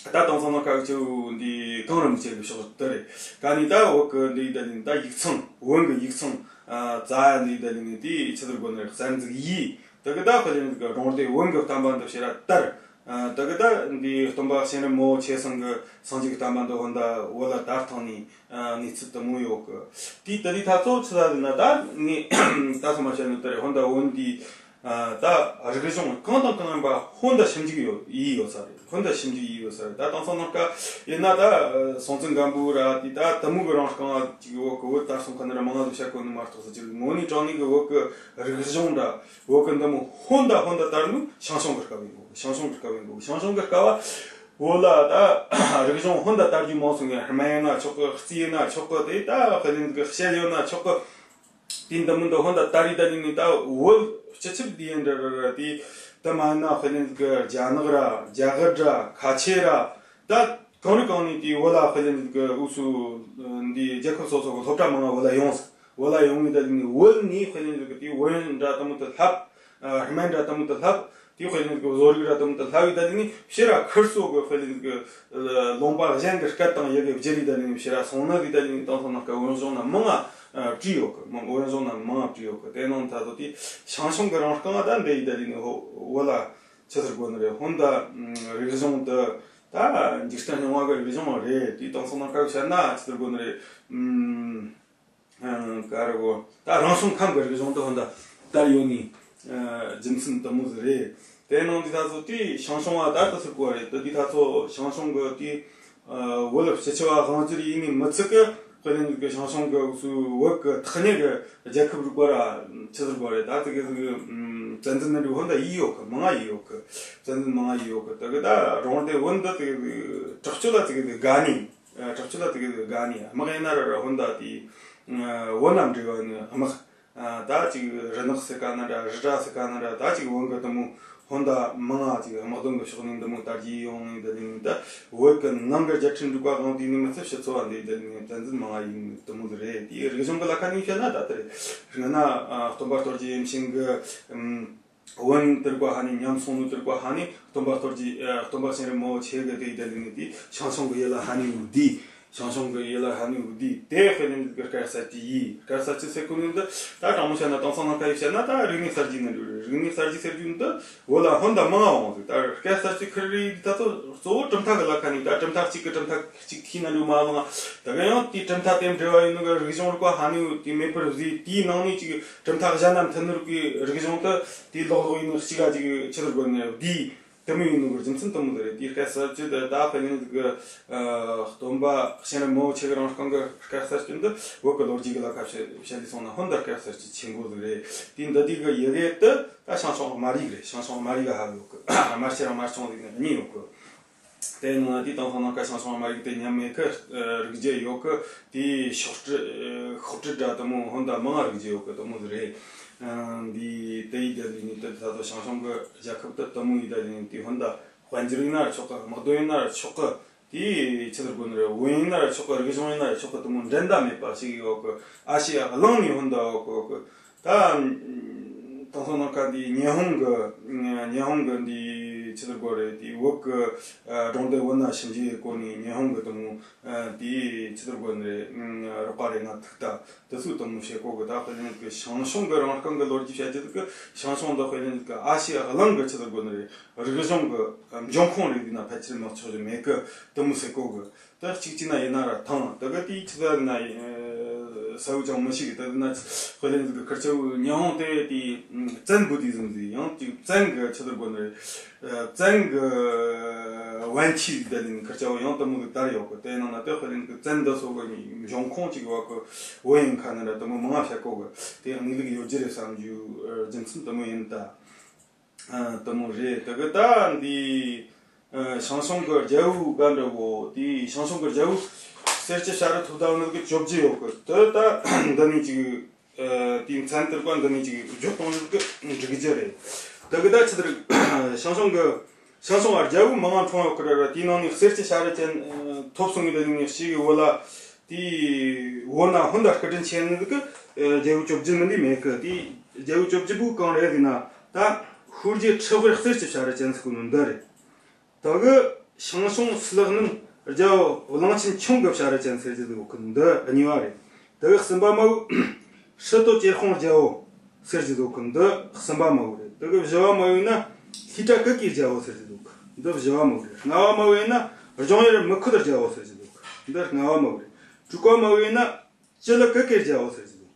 ད་དེང་སང་ནང་སྐབས་ཀྱི་འདི་གངས་རིན་པོ་ཆེ་གི་ཕྱོགས་དེ་རེད། ག་ནི་ད་བོད་ཀྱི་འདི་ད་ནི་ད་ཡིག་ཚང་བོན་གྱི་ཡིག་ཚང་ཨ། རྩ་ཡ་འདི་ད་ནི་དེ་ཆི་ཟེར་དགོས་ནི་རེད། གསར་འཛུགས་ཡིས་ད་གི་ད་དཔེ་ལེན་གི་སྒྲུང་སྡེ་བོན་གྱི་བསྟན་པ་འདི་ཕྱིར་ར་དར། ཨ། ད་གི་ད་འདི་སྟོན་པ་གཤེན་རབ་མོ་ཆེ་ཚང་གི་སངས་རྒྱས་ཀྱི་བསྟན་པ་འདི་ཧོན་ད་བོད་ལ་དར་ཐང་ནི་ཨ། གནས་ཚུལ་དེ་མོ་ཡོད་གི། དེ་ད་དེ་ད་ཚོ་ཆི་ཟེར་ན་ད་ངས་ད་སོ་མ་བཤད་ནི་དེ་རེད། ཧོན་ད་བོན་འདི་ཨ། ད་རིག་གཞུང་གང་དང་གང་ཡིན་པ་ཧོན་ད་ཞིབ་འཇུག་ཡོད་ཡིས་ཡོད་ས་རེད། ཧོན་ད་ཞིབ་འཇུག་ཡིས་ཡོད་ས་རེད། ད་དེང་སང་ནང་སྐབས་ཡིན་ན་ད་སྲོང་བཙན་སྒམ་པོ་ར་དེ་ད་དེ་མོ་གི་རང་རྐང་བ་ཅིག་བོད་གི་བོད་དར་སོང་ཁ་ནི་ར་མང་ང་དུ་བཤད་གོ་ནི་མ་གཏོགས་ཟེར་གྱི་རེད། དངོས་གནས་དྲང་གནས་གི་བོད་གི་རིག་གཞུང་འདྲ་བོད་གི་འདི་མོ་ཧོན་ད་ཧོན་ད་དར་ནི་ཞང་ཞུང་གི་སྐབས་ཡིན་གོ། ཞང་ཞུང་གི་སྐབས་ཡིན་གོ། ཞང་ཞུང་གི་སྐབས་བ་བོད་ལ་ད་རིག་གཞུང་ཧོན་ད་དར་རྒྱུ་མང་སོང་ངས། སྨན་ཡིན་ན་ཆོག་གི། རྩིས་ཡིན་ན་ཆོག་གི། དེ་ད་དཔེ་ལེན་གི་བཤད་ཡོད་ན་ཆོག་གི། དེ་འདི་མོ་འདི་ཧོན་ད་དར་རི་ད་ནི་ནི་ད་བོད་སྤྱི་ཁྱབ་དེ་ཡིན་འདྲ་ར་ར་དེ་ད་མ་ཡིན་ན་དཔེ་ལེན་གི་རྒྱ་ནག་ར་རྒྱ་གར་ར་ཁ་ཆེ་ར་ད་གང་རི་གང་ནས་དེ་བོད་ལ་དཔེ་ལེན་གི་འུ་ཚོ་འདི་རྒྱལ་ཁབ་སོ་སོ་གི་སློབ་གྲྭ་མང་ང་བོད་ལ་ཡོང་ས། བོད་ལ་ཡོང་ངེ་ད་ནི་བོད་ནས་དཔེ་ལེན་གི་དེ་བོན་འདྲ་དེ་མོ་དེ་ལྷབ། ཨ། སྨན་འདྲ་དེ་མོ་དེ་ལྷབ། དེའི་དཔེ་ནི་བཟོ་རིག་ར་དེ་མོ་དེ་ལྷ་བའི་ད་ནི་ཕྱིར་ར་ཁུར་སོ་གི་དཔེ་ནི་ལུང་པ་གཞན་གི་སྐད་དང་ཡི་གེ་བསྒྱུར་རི་ད་ནི་ཕྱིར་ར་སོང་ན་རི་ད་ནི་དེང་སང་ནང་སྐད་བོན་གཞུང་ན་མང་ང་བྲིས་ཡོད་གི། མང་བོན་གཞུང་ན་མང་ང་བྲིས་ཡོད་གི། དེ་ནང་ད་དུ་དེ་ཞང་ཞུང་གི་རང་རྐང་ད་འདི་ཡི་ད་ནི་བོད་ལ་ཆི་ཟེར་དགོས་ནི་རེད། ཧོན་ད་རིག་གཞུང་དེ་ད་འཇིག་རྟེན་རྙིང་བ་གི་རིག་གཞུང་རེད། དེ་དེང་སང་ནང་སྐད་བཤད་ན་ཆི་ཟེར་དགོས་ནི་རེད། ཨུམ། ག་རེ་གོ། ད་རང་བྱུང་ཁམས་ཀྱི་རིག་གཞུང་དུ་ཧོན་ད་དར་ཡོད་ནི་རྒྱུ་མཚན་དེ་མོ་ཟིག་རེད། དེ་ནང་འདི་ད་ཚོ་དེ་ཞང་ཞུང་བ་ད་ལྟ་ཟེར་གོ་རེད། ད་འདི་ད་ཚོ་ཞང་ཞུང་གི་དེ་བོད་ལ་སྤྱི་ཆེ་བ་དབང་སྒྱུར་ཡིན་ནི་མི་ཚིག་གི་དཔེ་ནི་གི་ཞང་ཞུང་གི་སུ་བོད་ཀྱི་ཐག་ཉེ་གི་རྒྱལ་ཁབ་རིག་པ་ར་ཆི་ཟེར་གོ་རེད། ད་དེ་གི་བཙན་འཛུལ་ནི་འདྲ་ཧོན་ད་ཡིས་ཡོད་གི། མང་ང་ཡིས་ཡོད་གི། བཙན་འཛུལ་མང་ང་ཡིས་ཡོད་གི། ད་གི་ད་རོང་དེ་བོན་ད་དེ་གི་དྲག་སྤྱོད་ལ་དེ་གི་དགའ་ནི། ཨ། དྲག་སྤྱོད་ལ་དེ་གི་དགའ་ནི། དམག་ཡིན་ན་ར་ཧོན་ད་དེ་བོད་ནང་འབྲེལ་བ་ནི་དམག་ཨ། ད་ཅིག་རི་ནགས་ཟེར་ག་ན་འདྲ། རི་བྲག་ཟེར་ག་ན་འདྲ། ད་ཅིག་བོན་གི་དེ་མོ་ཧོན་ད་མང་ང་ཅིག་དམག་དོན་གི་ཕྱོགས་ནས་འདི་མོ་དར་རྒྱས་ཡོང་ངེ་འདི་ནི་ད་བོད་གི་ནང་གི་རྒྱལ་ཕྲན་འབྲུག་པ་གང་དེ་ནི་མི་ཚེ་ཕྱི་ཚོ་བ་འདི་འདི་ནི་བཙན་འཛུལ་མང་ང་ཡིན་དེ་མོ་ཟིག་རེད། དེའི་རིག་གཞུང་གི་ལ་ཁ་ནས་བཤད་ན་ད་དེ་རེད། སྔ་ན་ཨ། སྟོན་པ་རྡོ་རྗེ་ཡེ་ཤེས་གི་ཨམ། བོན་དེར་གོ་ཧ་ནི་ཉམས་སོང་ནོ་དེར་གོ་ཧ་ནི་སྟོན་པ་རྡོ་རྗེ་ཨ། སྟོན་པ་གཤེན་རབ་མོ་ཆེ་གི་དེ་ཡི་ད་ལི་ནི་དེ་ཞང་ཞུང་གི་ཡི་ལ་ཧ་ནི་འུ་དི། ཞང་ཞུང་གི་ཡི་ལ་ཧ་ནི་འུ་དི་དེ་དཔེ་ནི་གི་སྐད་གསར་གྱི་ཡི། སྐད་གསར་གྱི་ཟེར་གོ་ནི་འདི་ད་དྲང་མོ་བཤད་ན་དེང་སང་ནང་ཁ་ཡི་བཤད་ན་ད་རིག་གནས་གསར་བརྗེ་ནི་འདྲ་རེད། རིག་གནས་གསར་བརྗེ་ཟེར་རྒྱུ་འདི་བོད་ལ་ཧོན་ད་མང་ང་འོང་ཟིག་ད་སྐད་གསར་གྱི་ཁུར་རེ་ད་ཚོ་གཙོ་བོ་གྲུབ་མཐའ་གི་ལ་ཁ་ནི་ད་གྲུབ་མཐའ་གཅིག་གི་གྲུབ་མཐའ་གཅིག་ཐིག་ན་འགྲོ་མ་ལང་། ད་ག་ཡང་དེའི་གྲུབ་མཐའ་དེ་འབྲེལ་བ་ཡིན་ནོ་གི་རིག་གཞུང་རིག་པ་ཧ་ནི་འུ་དི་མེད་པར་བཟོས། དེའི་ནང་ནས་ཅིག་གྲུབ་མཐའ་གཞན་ན་མཐུན་ནོ་གི་རིག་གཞུང་དེ་དེའི་ལོག་ལོག་ཡིན་ནོ་གཅིག་ག་ཅིག་ཆི་ཟེར་དགོས་ནི་འདི་དེ་མོ་ཡིན་ནོ་གི་རྒྱུ་མཚན་དེ་མོ་དེ་རེད། དེའི་སྐད་གསར་བཅད་དེ་ད་དཔེ་ནི་གི་སྟོན་པ་གཤེན་རབ་མོ་ཆེ་གི་རང་རྐང་གི་སྐད་གསར་བཅད་འདི་བོད་གི་ལོ་རྒྱུས་གི་ལ་ཁ་བཤད་བཤད་དུས་སོང་ན་ཧོན་ད་སྐད་གསར་བཅད་ཆེན་པོ་ཟིག་རེད། དེའི་འདི་དེ་གི་ཡི་གེ་དེ་ད་ཞང་ཞུང་དམར་ཡིག་རེད། ཞང་ཞུང་དམར་ཡིག་ག་ཧ་གི་ཡོད་གི། དམར་ཆེ་རང་དམར་ཆུང་ཟིག་ནི་གཉིས་ཡོད་གི། དེ་ནང་དེའི་དང་ཐོག་ནང་ཀ་ཞང་ཞུང་དམར་ཡིག་དེ་ཉམས་མེད་ཀི་རིག་རྒྱུ་ཡོད་ཀི། དེའི་ཤོག་དྲིལ་ཤོག་དྲིལ་འདྲ་དེ་མོ་ཧོན་ད་མང་ང་རིག་རྒྱུ་ཡོད་ཀི། དེ་མོ་ཟིག་རེད། འདི་དེ་ཡི་དེ་ལས་ནི་དེ་ད་དུང་ཞང་ཞུང་གི་རྒྱལ་ཁབ་དེ་དེ་མོ་ཡི་དེ་ལས་ནི་དེ་ཧོན་ད་དཔལ་འབྱོར་ཡིན་ན་ཆོག་གི། དམག་དོན་ཡིན་ན་ཆོག་གི། དེའི་ཆི་ཟེར་དགོས་ནི་རེད། བོན་ཡིན་ན་ཆོག་གི། རིག་གཞུང་ཡིན་ན་ཆོག་གི། དེ་མོ་འགྲན་ཟླ་མེད་པ་ཞིག་ཡོད་གི། ཨ་ཤེ་ཡ་གླིང་ནས་ཧོན་ད་ཡོད་གི། ད་དང་ཐོག་ནང་ཀ་འདི་ཉི་ཧོང་གི་ཉི་ཧོང་གི་འདི་ ཆི་ཟེར་དགོས་རེད། དེ་བོད་ཀྱི་ཨ་སྒྲུང་ལྡེའུ་བོད་ན་ཞིབ་འཇུག་གི་སྐོར་ནས་ཉི་ཧོང་གི་དེ་མོ་ཨ་དེ་ཆི་ཟེར་དགོས་ནི་རེད། ཨ་རོགས་པ་རེད། ང་ཐུག་ད་དེ་ཚོ་དེ་མོ་བྱེད་གོ་གི། ད་དཔེ་ལེན་གི་ཞང་ཞུང་གི་རང་རྐང་གི་ལོ་རྒྱུས་བཤད་རྒྱུ་དེ་གི་ཞང་ཞུང་འདི་དཔེ་ལེན་གི་ཨ་ཤི་ཡ་གླིང་གི་ཆི་ཟེར་དགོས་ནི་རེད། རིག་གཞུང་གི་འབྱུང་ཁུངས་རེད་ཟེར་ན་ཕལ་ཆེར་མི་ཆོག་རྒྱུ་མེད་གི། དེ་མོ་ཟེར་གོ་གི། ད་གཅིག་བྱས་ན་ཡིན་ན་ར་ཐང་། ད་གི་དེའི་ཆི་ཟེར་ན་ཡིན་ས་བོ་ཅང་མི་ཤེས་གི། ད་ན་དཔེ་ལེན་གི་ཁིར་ཆ་བོ་ཉི་ཧོང་དེ་དེ་བཙན་བུ་དི་ཟིན་ཟིན་ཡང་དེ་བཙན་གི་ཆི་ཟེར་དགོས་ནི་རེད། བཙན་གི་བན་ཆི་ཟིག་ད་ནི་ཁིར་ཆ་བོ་ཡང་དེ་མོ་གི་དར་ཡོད་གི། དེ་ནང་ན་དེ་དཔེ་ལེན་གི་བཙན་འདི་ཚོ་གི་འབྱུང་ཁུངས་གཅིག་བ་གི་བོད་ཡིན་ཁ་ནི་ར་དེ་མོ་མང་ང་བཤད་གོ་གི། དེ་གནས་ལུགས་ཡོད་རྒྱུ་རེད་བསམ་རྒྱུ་རྒྱུ་མཚན་དེ་མོ་ཡིན་ད། ཨ་དེ་མོ་རེད། དེ་གི་ད་འདི་ཨ་ཞང་ཞུང་གི་རྒྱལ་པོ་ག་འདྲ་བོ། དེ་ཞང་ཞུང་གི་རྒྱལ་པོ་གསེར་གྱི་བྱ་རུ་ཐོབ་ད་ནི་གི་བཅོ་བརྒྱད་ཡོད་གི། དེ་ད་འདི་ནས་ཅིག་ཨ་དེའི་མཚན་དེར་པ་འདི་ནས་ཅིག་བརྗོད་གཏོང་ནི་གི་འགྲིག་རྒྱུ་རེད། དེ་གི་ད་ཆི་ཟེར། ཞང་ཞུང་གི་ཞང་ཞུང་ང་རྒྱལ་པོ་མང་ང་འཁྲུངས་ཡོད་གི་ར་ར། དེའི་ནང་ནས་གསེར་གྱི་བྱ་རུ་ཅན་ཐོབ་སོང་ངེ་ད་ནི་ཞིག་གི་བོད་ལ། དེ་བོད་ན་ཧོན་ད་སྐུ་དྲིན་ཆེ་ནི་གི་རྒྱལ་པོ་བཅོ་བརྒྱད་མིན་དེ་མེད་གི། དེ་རྒྱལ་པོ་བཅོ་བརྒྱད་པོ་གང་རེད་ཟེར་ན་ད་ཤུལ་རྗེ་ཁྲི་དཔལ་གསེར་གྱི་བྱ་རུ་ཅན་ཟེར་གོ་ནོ་འདི་རེད། ད་གི་ཞང་ཞུང་སི་ལག་ནན་རྒྱལ་པོ་གླང་ཆེན་ཁྱུང་གི་བྱ་རུ་ཅན་ཟེར་གྱི་འདུག་གི། འདི་གཉིས་པ་རེད། ད་གི་གསུམ་པ་མ་བོ་ཧྲི་ཏོ་ཅེར་ཧོང་རྒྱལ་པོ་ཟེར་གྱི་འདུག་གི། འདི་གསུམ་པ་མ་བོ་རེད། ད་གི་བཞི་པ་མ་བོ་ཡིན་ན་ལྷའི་བྲག་གུ་གེའི་རྒྱལ་པོ་ཟེར་གྱི་འདུག་གི། འདི་བཞི་པ་མ་བོ་རེད། ལྔ་པ་མ་བོ་ཡིན་ན་ལྗང་ཡུལ་མུ་ཁུལ་རྒྱལ་པོ་ཟེར་གྱི་འདུག་གི། འདི་ལྔ་པ་མ་བོ་རེད། དྲུག་པ་མ་བོ་ཡིན་ན་ཅི་ལི་གུ་གེའི་རྒྱལ་པོ་ཟེར་གྱི་འདུག་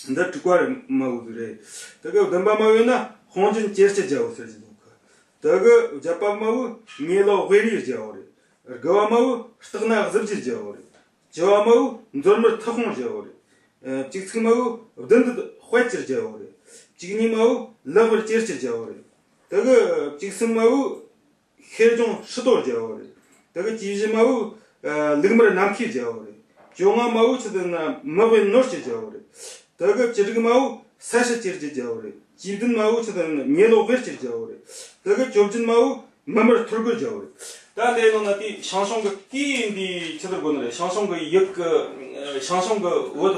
གི། འདི་དྲུག་པ་རེད་མ་བོ་རེད། ད་གི་བདུན་པ་མ་བོ་ཡིན་ན་ཧོང་ཅུན་ཅེར་གྱི་རྒྱལ་པོ་ཟེར་གྱི་འདུག་གི། ད་གི་བརྒྱད་པ་མ་བོ་ངེ་ལོ་དབེ་རིའི་རྒྱལ་པོ་རེད། དགུ་པ་མ་བོ་སྟག་སྣ་གཟི་བརྗིད་རྒྱལ་པོ་རེད། བཅུ་པ་མ་བོ་མཛོར་མར་ཐུ་ཧོང་རྒྱལ་པོ་རེད། ཨ་བཅུ་གཅིག་མ་བོ་བདུད་འདུལ་དཔལ་གྱི་རྒྱལ་པོ་རེད། བཅུ་གཉིས་མ་བོ་ལེགས་པར་གྱེར་གྱི་རྒྱལ་པོ་རེད། ད་གི་བཅུ་གསུམ་མ་བོ་ཤེར་ལྗང་ཧྲི་ཏོ་རྒྱལ་པོ་རེད། ད་གི་བཅུ་བཞི་མ་བོ་ཨ་ལུག་དམར་ནམ་མཁའི་རྒྱལ་པོ་རེད། བཅོ་ལྔ་མ་བོ་ཆི་ཟེར་ན་མི་དབེན་ནོར་གྱི་རྒྱལ་པོ་རེད། ད་གི་བཅུ་དྲུག་མ་བོ་ས་ཧྲི་གྱེར་གྱི་རྒྱལ་པོ་རེད། བཅུ་བདུན་མ་བོ་ཆི་ཟེར་ན་ངེ་ལོ་དབེར་གྱི་རྒྱལ་པོ་རེད། ད་གི་བཅོ་བརྒྱད་མ་བོ་མི་དམར་ཐོར་གོའི་རྒྱལ་པོ་རེད། ད་འདི་ནང་ན་དེ་ཞང་ཞུང་གི་དེའི་འདི་ཆི་ཟེར་དགོས་ནི་རེད། ཞང་ཞུང་གི་ཡུལ་གི་ཞང་ཞུང་གི་བོད་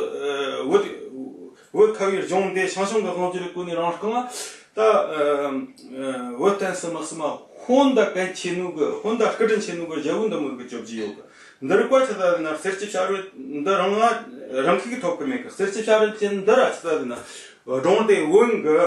བོད་བོད་ཁ་བའི་ལྗོངས་འདི་ཞང་ཞུང་གི་དབང་སྒྱུར་གོ་ནི་རང་རྐང་ད་བོད་བསྟན་སྲིད་དམག་གསུམ་མ་ཧོན་ད་གལ་ཆེ་ནོ་གི་ཧོན་ད་སྐུ་དྲིན་ཆེ་ནོ་གི་རྒྱལ་པོ་འདི་མོ་གི་བཅོ་བརྒྱད་ཡོད་གི། འདི་རིགས་པ་ཆི་ཟེར་ན་གསེར་གྱི་བྱ་རུ་འདི་རང་ང་རང་ཁུལ་གི་ཐོབ་གི་མེད་གི། གསེར་གྱི་བྱ་རུ་ཅན་འདི་ར་ཆི་ཟེར་ན་སྒྲུང་དེ་བོན་གི་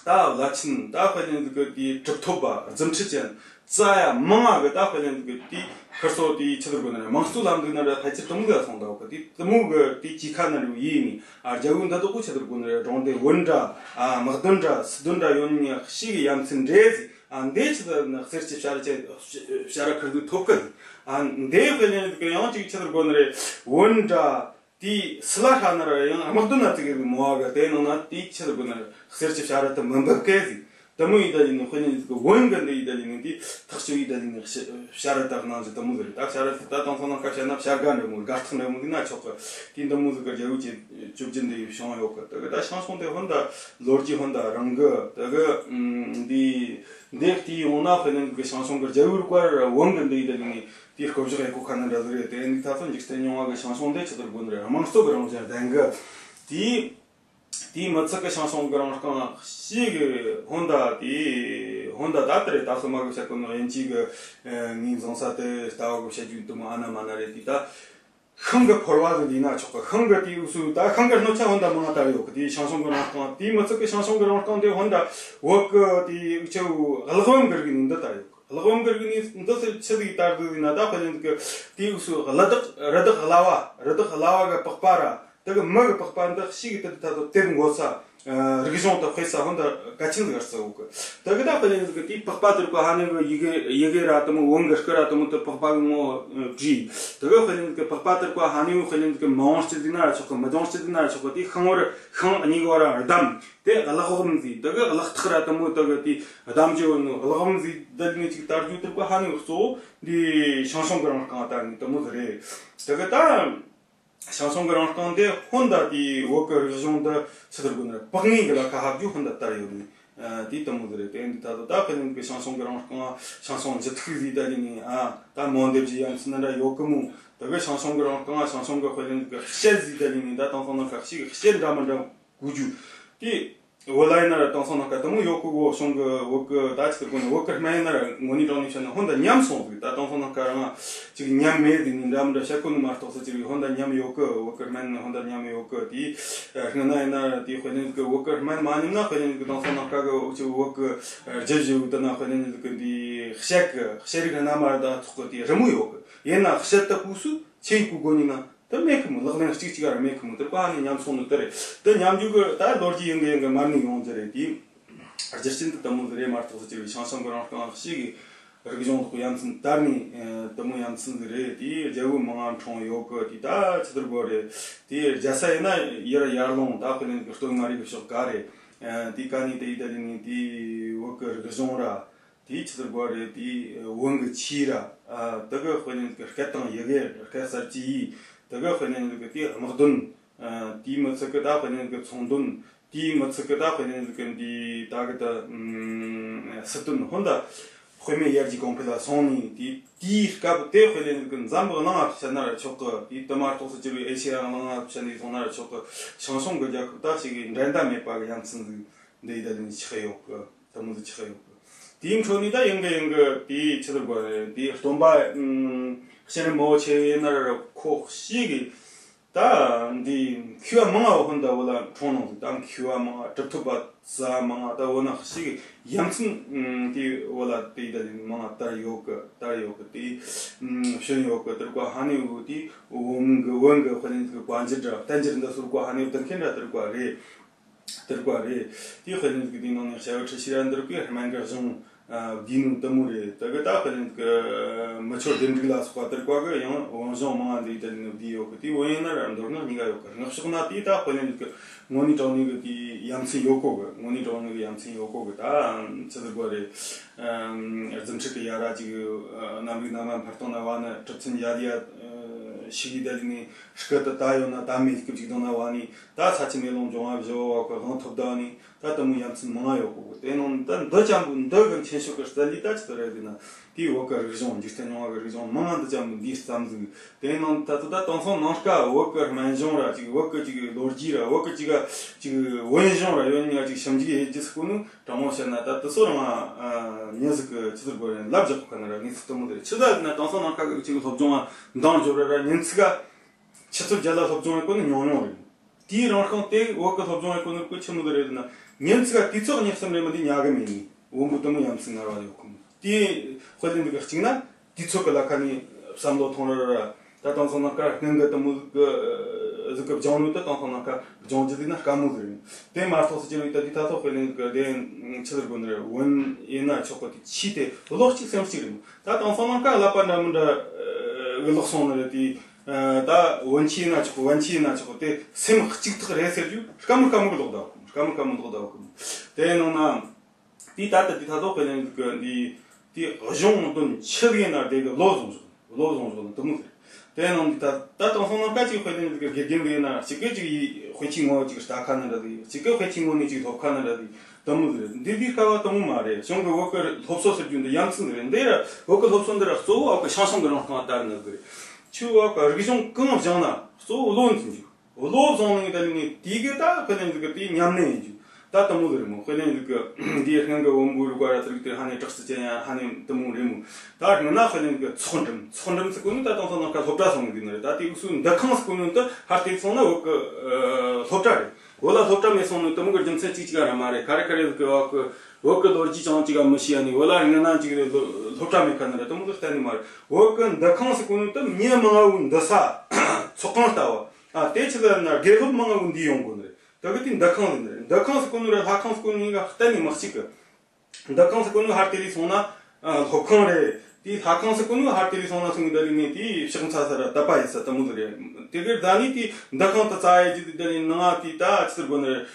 ད་བླ་ཆེན་ད་དཔེ་ལེན་གི་དེ་གྲུབ་ཐོབ་པ་རྫུ་འཕྲུལ་ཅན་རྩ་ཡ་མང་ང་གི་ད་དཔེ་ལེན་གི་དེ་ཁིར་སོ་དེ་ཆི་ཟེར་དགོས་ན་དམངས་གཙོ་ལམ་ལུགས་ན་ར་ཕལ་ཆེར་དེ་མོ་གི་སོང་ད་གི། དེ་དེ་མོ་གི་དེ་གཅིག་ཁ་ན་རུ་ཡིན་ནི་ཨ་རྒྱལ་པོ་འདི་དག་གོ་ཆི་ཟེར་དགོས་ན་ར་སྒྲུང་དེ་བོན་འདྲ་ཨ་དམག་དོན་འདྲ་སྲིད་དོན་འདྲ་ཡོད་ནི་ཤི་གི་ཡ་མཚན་འདྲེས་ཟིག། ཨ་འདི་ཆི་ཟེར་ན་གསེར་གྱི་བྱ་རུ་ཅན་བྱ་རུ་ཁུར་དུ་ཐོབ་གི། ཨ་འདི་དཔེ་ལེན་གི་ཡང་ཅིག་ཆི་ཟེར་དགོས་ན་རེད། བོན་འདྲ་དེའི་སི་ལ་ཧྲ་ན་ར་ཡང་དམག་དོན་ན་ཙི་གི་མོ་བ་གི་དེ་ནང་ན་དེའི་ཆི་ཟེར་དགོས་ན་རེད། གསེར་གྱི་བྱ་རུ་དེ་མི་འབབ་གི་ཟིག། དེ་མོ་ཡི་ད་ཡིན་ནི་དཔེ་ལེན་གི་བོན་གི་འདི་ཡི་ད་ཡིན་ནི་དེ་ཐག་གཅོད་ཡི་ད་ཡིན་ནི་བྱ་རུ་དག་ནང་ཅི་དེ་མོ་ཟེར་རེད། ད་བྱ་རུ་དེ་ད་དང་ཚོ་ནང་ཁ་བྱ་ན་བྱ་དགའ་འདྲ་མོ་དགའ་ཐག་འདྲ་མོ་གི་ན་ཆོག་གི། དེ་འདི་མོ་ཟིག་གི་རྒྱལ་པོ་ཅན་བཅོ་བརྒྱད་འདི་ཡི་བྱུང་ཡོད་གི། དེ་གི་ད་ཞང་ཞུང་དེ་ཧོན་ད་ལོ་རྒྱུས་ཧོན་ད་རང་གི་དེ་གི་འདི་འདི་དེའི་ཡོང་ན་དཔེ་ལེན་གི་ཞང་ཞུང་གི་རྒྱལ་པོའི་སྐོར་བོན་གི་འདི་ཡི་ད་ཡིན་ནི་དེའི་བསྐོ་བཞག་ཡེ་གོ་ཁ་ན་འདྲ་ཟིག་རེད། དེ་འདི་ད་ཚོ་འཇིག་རྟེན་མྱོང་བ་གི་ཞང་ཞུང་དེ་ཆི་ཟེར་དགོས་ནི་རེད། དམངས་གཙོ་གི་རང་བཞིན་ལྡན་གི། དེའི་དེའི་མི་ཚིག་གི་ཞང་ཞུང་གི་རང་རྐང་ཞིག་གི་ཧོན་ད་དེ་ཧོན་ད་ད་དེ་རེད། ད་སོ་མ་གི་བཤད་གོ་ནོ་དབྱིན་ཇི་གི་ངའི་འཛིན་ས་དེ་ལྟ་བ་གི་བཤད་རྒྱུ་དུ་མ་ཨ་ན་མ་ན་རེད། དེ་ད་ཤིང་གི་ཕོར་བ་ཟིག་ཡིན་ན་ཆོག་གི། ཤིང་གི་དེའི་དབུས་སུ་ད་ཤིང་གི་སྣོད་ཆ་ཧོན་ད་མང་ང་དར་ཡོད་གི། དེའི་ཞང་ཞུང་གི་རང་རྐང་དེའི་མི་ཚིག་གི་ཞང་ཞུང་གི་རང་རྐང་དེ་ཧོན་ད་བོད་གི་དེའི་དབུས་ཆ་བོ་གླེགས་བམ་གི་རིགས་ནི་འདི་དར་ཡོད་གི། གླེགས་བམ་གི་རིགས་ནི་འདི་ཚོ་ཆི་ཟིག་དར་འདུག་ཡིན་ན་ད་དཔེ་ལེན་གི་དེའི་དབུས་སུ་རི་དྭགས་རི་དྭགས་གླ་བ་རི་དྭགས་གླ་བ་གི་པགས་པ་ར། དེ་གི་མི་གི་པགས་པ་འདི་ཤིག་གི་དེ་ད་དུ་དེབ་འགོ་ས་རིག་གཞུང་དུ་དཔེ་ས་ཧོན་ད་གལ་ཆེན་ཟིག་རྩི་འོ་གི། དེ་གི་ད་དཔེ་ལེན་གི་དེའི་པགས་པ་དེར་གོ་ཧ་ནེ་གི་ཡི་གེ་ཡི་གེ་ར་དེ་མོ་བོན་གི་སྐུ་ར་དེ་མོ་དེ་པགས་པ་གི་ངོ་བྲིས། དེ་གི་དཔེ་ལེན་གི་པགས་པ་དེར་གོ་ཧ་ནེ་གི་དཔེ་ལེན་གི་མི་འོང་སྤྱི་ཟིག་ན་ར་ཆོག་གི། མི་འོང་སྤྱི་ཟིག་ན་ར་ཆོག་གི། དེའི་ཤིང་བར་ཤིང་གཉིས་གི་བར་ར་བསྡམས། དེ་གླེགས་བམ་ཟིག། དེ་གི་གླེགས་ཐག་ར་དེ་མོ་དེ་གི་དེའི་བསྡམས་རྒྱུ་ཡོད་ནོ་གླེགས་བམ་ཟིག་དེ་ནས་ཅིག་དར་རྒྱུ་དེར་གོ་ཧ་ནེ་གི་གཙོ་བོ་འདི་ཞང་ཞུང་གི་རང་རྐང་དར་ནི་དེ་མོ་ཟིག་རེད། དེ་གི་ད། ཞང་ཞུང་གི་རང་རྐང་དེ་ཧོན་ད་དེའི་བོད་ཀྱི་རིག་གཞུང་འདི་ཆི་ཟེར་དགོས་ན་པགས་ངན་གི་ལ་ཁ་ཧ་རྒྱུ་ཧོན་ད་དར་ཡོད་ནི། ཨ་དེ་དེ་མོ་ཟིག་རེད། དེ་འདི་ད་དུ་ད་དཔེ་ལེན་གི་ཞང་ཞུང་གི་རང་རྐང་ཞང་ཞུང་འཇུ་ཐུག་ཟིག་ད་ཡིན་ནི་ཨ་ད་མོ་འདེབས་ཀྱི་ཡ་མཚན་འདྲ་ཡོད་གི་མོ། དེ་གི་ཞང་ཞུང་གི་རང་རྐང་ཞང་ཞུང་གི་དཔེ་ལེན་གི་བཤད་ཟིག་ད་ཡིན་ནི་ད་དང་སང་ན་ཁ་ཤས་གི་བཤད་འདྲ་མི་འདྲ་གོ་རྒྱུ་དེ། བོད་ལ་ཡིན་ན་ར་དེང་སང་ནང་ཀ་དེ་མོ་ཡོད་གི་གོ། གཞུང་གི་བོད་གི་ད་ཅི་ཟེར་གོ་ནི། བོད་གི་སྨན་ཡིན་ན་ར་དངོས་གནས་དྲང་གནས་བཤད་ན་ཧོན་ད་ཉམས་སོང་ཟིག། ད་དེང་སང་ནང་ཀ་རང་ཅིག་ཉམས་མེད་ཟིག་ནི་འདྲ་མི་འདྲ་བཤད་གོ་ནི་མ་གཏོགས་སུ་ཅིག་ཧོན་ད་ཉམས་ཡོད་གི། བོད་གི་སྨན་ནི་ཧོན་ད་ཉམས་ཡོད་གི། དེ་སྔ་ན་ཡིན་ན་དེ་དཔེ་ནི་གི་བོད་གི་སྨན་མ་ཉམས་ན་དཔེ་ནི་གི་དེང་སང་ནང་ཀ་གི་ཅིག་བོད་གི་རྒྱུ་བཞི་བོ་དེ་ན་དཔེ་ནི་གི་འདི་བཤད་གི་བཤད་རིགས་སྣ་མ་ར་ད་ཚོགས་གི་དེ་རི་མོ་ཡོད་གི། ཡིན་ན་བཤད་ད་ཕུགས་སུ་ཆེ་ཡི་གུ་གོ་ནི་ན། དེ་མེད་གི་མོ། ལག་ལེན་གཅིག་གཅིག་ག་ར་མེད་གི་མོ། དེ་པ་ནི་ཉམས་སོང་ནི་དེ་རེད། དེ་ཉམས་རྒྱུ་གི་ད་ལོ་རྒྱུས་ཡིན་གི་ཡིན་གི་མར་ནི་ཡོང་རྒྱུ་རེད། དེ་རྒྱུ་རྐྱེན་དེ་དེ་མོ་ཟིག་རེད་མ་གཏོགས་སུ་ཅིག་ཞང་ཞུང་གི་རང་རྐང་ཤིག་གི་རིག་གཞུང་དག་ཡ་མཚན་དར་ནི་དེ་མོ་ཡ་མཚན་ཟིག་རེད། དེ་རྒྱལ་པོ་མང་ང་འཁྲུངས་ཡོད་གི། དེ་ད་ཆི་ཟེར་དགོས་རེད། དེ་རྒྱལ་ས་ཡིན་ན་ཡར་ཡར་ཀླུང་ད་དཔེ་ནི་གི་སྟོད་མངའ་རིས་གི་ཕྱོགས་ག་རེད། དེ་ག་ནི་དེ་ཡི་ད་ལི་ནི་དེ་བོད་གི་རིག་གཞུང་ར། དེའི་ཆི་ཟེར་དགོས་རེད། དེའི་བོན་གྱི་ཆོས་ར། ཨ་དེ་གི་དཔེ་ནི་གི་སྐད་དང་ཡི་གེ། སྐད་གསར་བཅོས་ཡིས། དེ་གི་དཔེ་ནི་གི་དེའི་དམག་དོན། ཨ་དེའི་མི་ཚིག་གི་ད་དཔེ་ནི་གི་ཚོང་དོན། དེའི་མི་ཚིག་གི་ད་དཔེ་ནི་གི་འདི་ད་གི་ད་ཨམ་སྲིད་དོན། ཧོན་ད་དཔེ་མེད་ཡར་རྒྱས་གོང་འཕེལ་ལ་སོང་ནས། དེ་དེའི་སྐབས་དེ་དཔེ་ནི་གི་འཛམ་བུ་གླིང་ང་བཤད་ན་ར་ཆོག་གི། དེ་དེ་མ་གཏོགས་སུ་གྱུར་པའི་ཨེ་ཤེ་ཡ་གླིང་ང་བཤད་ནས་སོང་ན་ར་ཆོག་གི། ཞང་ཞུང་གི་རྒྱལ་ཁབ་ད་ཞིག་གི་འགྲན་ཟླ་མེད་པ་གི་ཡ་མཚན་ཟིག་འདི་ཡི་ད་ལན་ཆགས་ཡོད་གི། དེ་མོ་ཟིག་ཆགས་ཡོད་གི། དེའི་འཕྲོ་ནས་ད་ཡང་གི་ཡང་གི་དེའི་ཆི་ཟེར་དགོས་རེད། དེའི་སྟོན་པ་ཨམ་སྤྱན་རས་མོ་ཆེ་ཡིན་ན་ར་ཁོ་ཤེས་གི། ད་འདི་མཁས་པ་མང་ང་བོ་ཧོན་ད་བོད་ལ་འཁྲུངས་ནང་ཟིག། ད་མཁས་པ་མང་ང་གྲུབ་ཐོབ་པ་ཙ་མང་ང་ད་བོད་ན་ཤེས་གི་ཡ་མཚན་དེ་བོད་ལ་དེ་ཡི་ད་ལན་མང་ང་དར་ཡོད་གི། དར་ཡོད་གི། དེ་ཨམ་བྱོན་ཡོད་གི། དེར་ཀ་ཧ་ནི་བོ་དེ་བོན་གི་བོན་གི་དཔེ་ནི་གི་བཀའ་འགྱུར་འདྲ་བསྟན་འགྱུར་འདི་ཚོར་ཀ་ཧ་ནི་བོ་དེ་མཁན་འདྲ་དེར་ཀ་རེད། དེར་ཀ་རེད། དེའི་དཔེ་ནི་གི་དེའི་ནང་ནས་བྱ་བ་ཁྲི་ཤི་ར་འདིར་ཀའི་སྨན་གི་གཞུང་བསྡུས་ནོ་དེ་མོ་རེད། དེ་གི་ད་དཔེ་ནི་གི་མི་ཆོས་བདེ་འགྲིག་ལ་སོགས་པ་དེར་ཀ་གི་ཡང་བོན་གཞུང་མང་ང་འདི་དེ་ནི་བསྡུས་ཡོད་གི། དེའི་བོན་ཡིན་ན་ར་མདོར་ན་གཉིས་ཀ་ཡོད་གི། སྔགས་ཕྱོགས་ན་དེའི་ད་དཔེ་ནི་གི་དངོས་གནས་དྲང་གནས་གི་དེའི་ཡ་མཚན་ཡོད་གོ་གི། དངོས་གནས་དྲང་གནས་གི་ཡ་མཚན་ཡོད་གོ་གི། ད་ཆི་ཟེར་དགོས་རེད། རྫུ་འཕྲུལ་གི་ཡ་ར་ཅིག་གནམ་རིག་གནམ་མ་འཕར་སྟངས་ན་བ་ནི་གྲུབ་ཚན་ཡ་ལི་ཡ་ཞིག་ཡི་ད་ལི་ནི་སྐུ་དུ་ད་ཡོད་ན་ད་མེད་སྐུ་ཅིག་དང་ན་བ་ནི་ད་ས་ཆུ་མེ་རླུང་འབྱུང་བ་བཞི་བ་གི་དབང་ཐོབ་ད་ནི་ད་དེ་མོ་ཡ་མཚན་མང་ང་ཡོད་གོ་གི། དེ་ནང་ད་འདི་ཅན་པོ་འདི་གི་མཁྱེན་ཕྱོགས་གི་རྩལ་ལས་ད་ཅི་ལྟར་རེད་ཟེར་ན། དེའི་བོད་གི་རིག་གཞུང་འཇིག་རྟེན་རྙིང་བ་གི་རིག་གཞུང་མང་ང་འདི་ཅན་པོ་འདིའི་རྩ་འཛུགས། དེ་ནང་ད་ཚོ་ད་དེང་སང་ནང་ཀ་བོད་གི་སྨན་གཞུང་ར་ཅིག་བོད་གི་ཅིག་ལོ་རྒྱུས་ར་བོད་གི་ཅིག་ག་ཅིག་བོན་གཞུང་ར་ཡོད་ནི་ང་ཅིག་ཞིབ་འཇུག་ཡེ་རྒྱུ་ཟེར་གོ་ནི། དྲང་མོ་བཤད་ན་ད་དེ་ཚོ་རང་ང་མྱི་ཟིག་གི་ཆི་ཟེར་དགོས་རེད། ལབ་རྒྱག་གོ་ཁ་ན་ར་ངས་ཚིག་དེ་མོ་དེ་རེད། ཆི་ཟེར་ན་དེང་སང་ནང་ཀ་གི་ཅིག་སློབ་སྦྱོང་ང་འདང་རྒྱོབ་ར་ར་ཉིན་ཚིག་ག་ཆུ་ཚོད་བརྒྱད་ལ་སློབ་སྦྱོང་ཡེ་གོ་ནི་ཉུང་ཉུང་རེད། དེའི་རང་རྐང་དེ་བོད་གི་སློབ་སྦྱོང་ཡེ་གོ་ནི་ཀོ་ཆི་མོ་དེ་རེད་ན། ཉིན་ཚིག་ག་དུས་ཚོད་གཉིས་གསུམ་རེ་མ་འདི་ཉལ་གི་མེད་ནི། བོན་པོ་དེ་མོ་ཡ་མཚན་ངར་བ་ཡོད་གི་མོ། དེ་དཔེ་ལེན་འདི་ག་གཅིག་ན་དུས་ཚོད་གི་ལ་ཁ་ནས་བསམ་བློ་ཐོངས་ར་ར་ར། ད་དེང་སང་ནང་ཀ་སྔོན་གི་དེ་མོ་གི་ཟིག་གི་སྦྱོང་ནོ་ད་དེང་སང་ནང་ཀ་སྦྱོང་རྒྱུ་ཟིག་ན་དཀའ་མོ་ཟིག་རེད། དེ་མ་གཏོགས་སུ་ཅི་རེད། ད་དེ་ད་ཐོག་དཔེ་ལེན་གི་དེ་ཆི་ཟེར་དགོས་ནི་རེད། བོན་ཡིན་ན་ཆོག་གི། དེ་ཆོས་དེ་བློ་གཅིག་སེམས་གཅིག་རེད་མོ། ད་དེང་སང་ནང་ཀ་ཀླད་པ་འདྲ་མི་འདྲ་གི་ལོག་སོང་ནི་རེད། དེ་ད་བོན་ཆོས་ཡིན་ན་ཆོག་གི། བན་ཆོས་ཡིན་ན་ཆོག་གི། དེ་སེམས་གཅིག་ཐག་རེད་ཟེར་རྒྱུ་དཀའ་མོ་དཀའ་མོ་གི་ལོག་ད་གོ། དཀའ་མོ་དཀའ་མོ་ལོག་ད་གོ། དེ་ནང་ན། དེ་ད་ལྟ་དེ་ད་ལྟ་དཔེ་ལེན་གི་འདི་དེ་གཞུང་དོན་ཆི་ཟིག་ཡིན་ན་དེ་གི་བློ་བཟུང་ཞོག། བློ་བཟུང་ཞོག་ན་དེ་མོ་ཟེར། དེ་ནང་འདི་ད་ད་དེང་སང་ནང་ཀ་ཅིག་དཔེ་ལེན་གི་དགེ་རྒན་ཟིག་ཡིན་ན་གཅིག་གི་ཅིག་ཡི་དཔེ་ཆའི་ངོ་ཅིག་ལྟ་ཁ་ན་འདྲ་ཟིག། གཅིག་གི་དཔེ་ཆའི་ངོ་ནས་ཅིག་སློབ་ཁ་ན་འདྲ་ཟིག། དེ་མོ་ཟིག་རེད། འདི་འདི་དཀའ་བ་དེ་མོ་མ་རེད། གཞུང་གི་བོད་གི་སློབ་གསོ་ཟེར་རྒྱུ་འདི་ཡ་མཚན་ཟིག་རེད། འདི་ར་བོད་གི་སློབ་གསོ་འདི་ར་གཙོ་བོ་བོད་གི་ཞང་ཞུང་གི་རང་རྐང་ལྟར་ནི་ཟིག་རེད། ཁྱོད་བོད་གི་རིག་གཞུང་གང་སྦྱངས་ན་གཙོ་བོ་བློ་འཛིན་རྒྱུ། བློ་བཟང་ནི་ད་ནི་དེ་གི་ད་དཔེ་ལེན་ཟིག་གི་དེ་ཉམས་ལེན་ཡིན་རྒྱུ། ད་དེ་མོ་ཟིག་རེད་མོ། དཔེ་ལེན་ཟིག་གི་འདིའི་སྔོན་གི་བོན་པོའི་རིག་པ་ར་ཚུར་དེ་ཧ་ནི་གྲགས་སུ་ཅན་ཡ་ཧ་ནི་དེ་མོ་རེད་མོ། ད་སྔོན་ན་དཔེ་ལེན་ཟིག་གི་ཚོགས་འགྲིམ། ཚོགས་འགྲིམ་ཟེར་གོ་ནི་ད་དེང་སང་ནང་ཀ་སློབ་གྲྭ་སོང་ནི་དེ་ནི་རེད། ད་དེ་འུ་སུ་འདུ་ཁང་ཟེར་གོ་ནི་ད་ཧར་དེ་སོང་ན་བོད་གི་སློབ་གྲྭ་རེད། བོད་ལ་སློབ་གྲྭ་མེད་སོང་ནི་དེ་མོ་གི་རྒྱུ་མཚན་གཅིག་གཅིག་ག་ར་མ་རེད། ག་རེ་ག་རེ་ཟིག་གི་བོད་གི་བོད་གི་ལོ་རྒྱུས་ཅང་གཅིག་ག་མི་ཤེས་ཡ་ནི། བོད་ལ་སྔོན་ན་གཅིག་རེད་སློབ་གྲྭ་མེད་ཁ་ནི་རེད། དེ་མོ་གི་གཏན་ནི་མ་རེད། བོད་གི་འདུ་ཁང་ཟེར་གོ་ནི་ད་མྱི་མང་ང་བོ་འདུ་ས་ཚོགས་ཁང་ལྟ་བུ། ཨ་དེ་ཆི་ཟེར་ན་དགེ་སློབ་མང་ང་བོ་འདི་ཡོང་དགོས་ནི་རེད། ད་གི་དེ་འདུ་ཁང་ཟེར་ནི་རེད། འདུ་ཁང་ཟེར་གོ་ནི་རེད། ལྷ་ཁང་ཟེར་གོ་ནི་གཉིས་ཀ་གཏན་ནས་མི་གཅིག་གི། འདུ་ཁང་ཟེར་གོ་ནི་ཧར་དེ་ལས་སོང་ན་ཨ་སློབ་ཁང་རེད། དེ་ལྷ་ཁང་ཟེར་གོ་ནི་ཧར་དེ་ལས་སོང་ན་སོང་གི་ད་ལི་ནི་དེ་ཕྱག་འཚལ་ས་ར་དད་པ་ཡེད་ས་དེ་མོ་ཟིག་རེད། དེ་གི་ད་ནི་དེ་འདུ་ཁང་དུ་བཙལ་ཡེད་རྒྱུ་དེ་ད་ནི་ནང་ང་དེ་ད་ཆི་ཟེར་དགོས་ནི་རེད།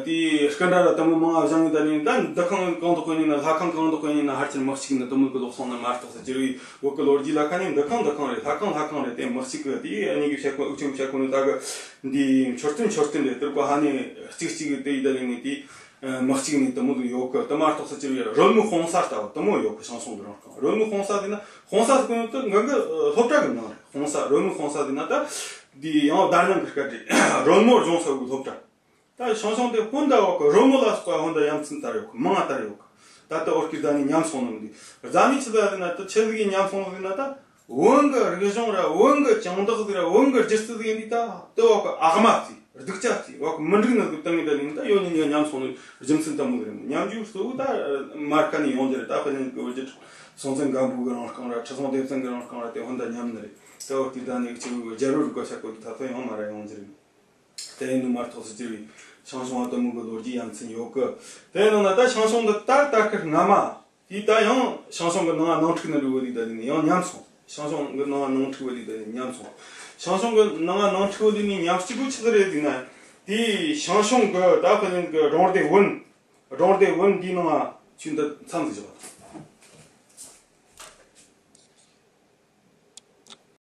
དེ་སྐུ་འདྲ་ར་དེ་མོ་མང་ང་བཞེངས་ཡོད། ད་ནི་ད་འདུ་ཁང་གང་དུ་གོ་ནི་ན་ལྷ་ཁང་གང་དུ་གོ་ནི་ན་ཧར་ཆེར་མི་གཅིག་ནི་དེ་མོ་གི་ལོག་སོང་ན་མ་གཏོགས་ས་ཅི་རེད། བོད་གི་ལོ་རྒྱུས་ལ་ཁ་ནི་འདུ་ཁང་འདུ་ཁང་རེད། ལྷ་ཁང་ལྷ་ཁང་རེད། དེ་མི་གཅིག་གི། དེ་ཨ་ནི་གི་བཤད་གོ་འུ་ཆུང་བཤད་གོ་ནི་ད་གི་འདི་མཆོད་རྟེན་མཆོད་རྟེན་རེད། དེར་གོ་ཧ་ནི་གཅིག་གཅིག་གི་དེ་ཡི་ད་ནི་ནི་དེ་མི་གཅིག་ནི་དེ་མོ་ཟིག་ཡོད་གི། དེ་མ་གཏོགས་ས་ཅི་རེད། རོལ་མོའི་ཧོང་ས་ལྟ་བུ་དེ་མོ་ཡོད་གི། ཞང་ཞུང་གི་རང་རྐང་རོལ་མོའི་ཧོང་ས་དེ་ན་ཧོང་ས་ཟེར་གོ་ནི་ད་ང་གི་སློབ་གྲྭ་གི་ནང་རེད། ཧོང་ས་རོལ་མོའི་ཧོང་ས་དེ་ན་ད་འདི་ཡང་བརྡ་རྙིང་གི་སྐད་རེད། རོལ་མོ་སྦྱོང་ས་གི་སློབ་གྲྭ། ད་ཞང་ཞུང་དེ་སྔོན་ད་འོག་གི་རོལ་མོ་ལ་སོགས་པ་སྔོན་ད་ཡ་མཚན་དར་ཡོད་གི། མང་ང་དར་ཡོད་གི། ད་ལྟ་ཨོ་ཀི་ད་ནི་ཉམས་སོང་ནི་མི་འདུག། རྫ་མའི་ཆི་ཟིག་ཡིན་ན་ད་ཆི་ཟིག་གི་ཉམས་སོང་ཟིག་ཡིན་ན་ད། བོན་གི་རིག་གཞུང་ར་བོན་གི་ཅང་བདག་ཟིག་ར་བོན་གི་སྒྱུ་རྩལ་ཟིག་ཡིན་དུས་ད་དེ་འོག་གི་ཨ་མ་ཟིག་སྡུག་ཅག་ཟིག་འོག་གི་མི་འགྲིག་ནི་ཟིག་བཏང་ངེ་ད་ནི་ད་ཡོད་ནི་ཉམས་སོང་ནི་རྒྱུ་མཚན་དེ་མོ་ཟིག་རེད། ཉམས་འགྱུར་གཙོ་བོ་ད་མར་ཁ་ནས་ཡོང་རྒྱུ་རེད། ད་དཔེ་ནི་གི་བོད་ཀྱི་སྲོང་བཙན་སྒམ་པོ་གི་རིང་རྐང་ར་ཁྲི་སྲོང་ལྡེ་བཙན་གི་རིང་རྐང་ར་དེ་སྔོན་ད་ཉམས་ནི་རེད། ད་འོག་དེ་ད་ནི་གཅིག་རྒྱལ་པོ་རིག་པ་ཤ་སྐོར་གི་ད་ཚོད་ཡང་མ་ར་ཡོང་རྒྱུ་རེད། དེ་ཡིན་ནི་མར་ཐོག་སུ་གྱུར་བའི་ཞང་ཞུང་བ་དེ་མོ་གི་ལོ་རྒྱུས་ཡ་མཚན་ཡོད་གི། དེ་ནང་ན་ད་ཞང་ཞུང་གི་ད་ད་སྐར་སྔ་མ། དེ་ད་ཡང་ཞང་ཞུང་གི་ནང་ང་ནང་འཁྲུག་ནི་རུ་བ་ལི་ད་ནི་ཡང་ཉམས་སོང་། ཞང་ཞུང་གི་ནང་ང་ནང་འཁྲུག་བ་ལི་ད་ནི་ཉམས་སོང་། ཞང་ཞུང་གི་ནང་ང་ནང་འཁྲུག་བ་ལི་ནི་ཉམས་གཅིག་པུ་ཆི་ཟིག་རེད་ཟེར་ན། དེ་ཞང་ཞུང་གི་ད་ཕ་ཉན་གི་སྒྲུང་སྡེ་བོན། སྒྲུང་སྡེ་བོན་འདིའི་ནང་ང་ཆུ་འདི་མཚམས་ཟིག་བཞག་པ།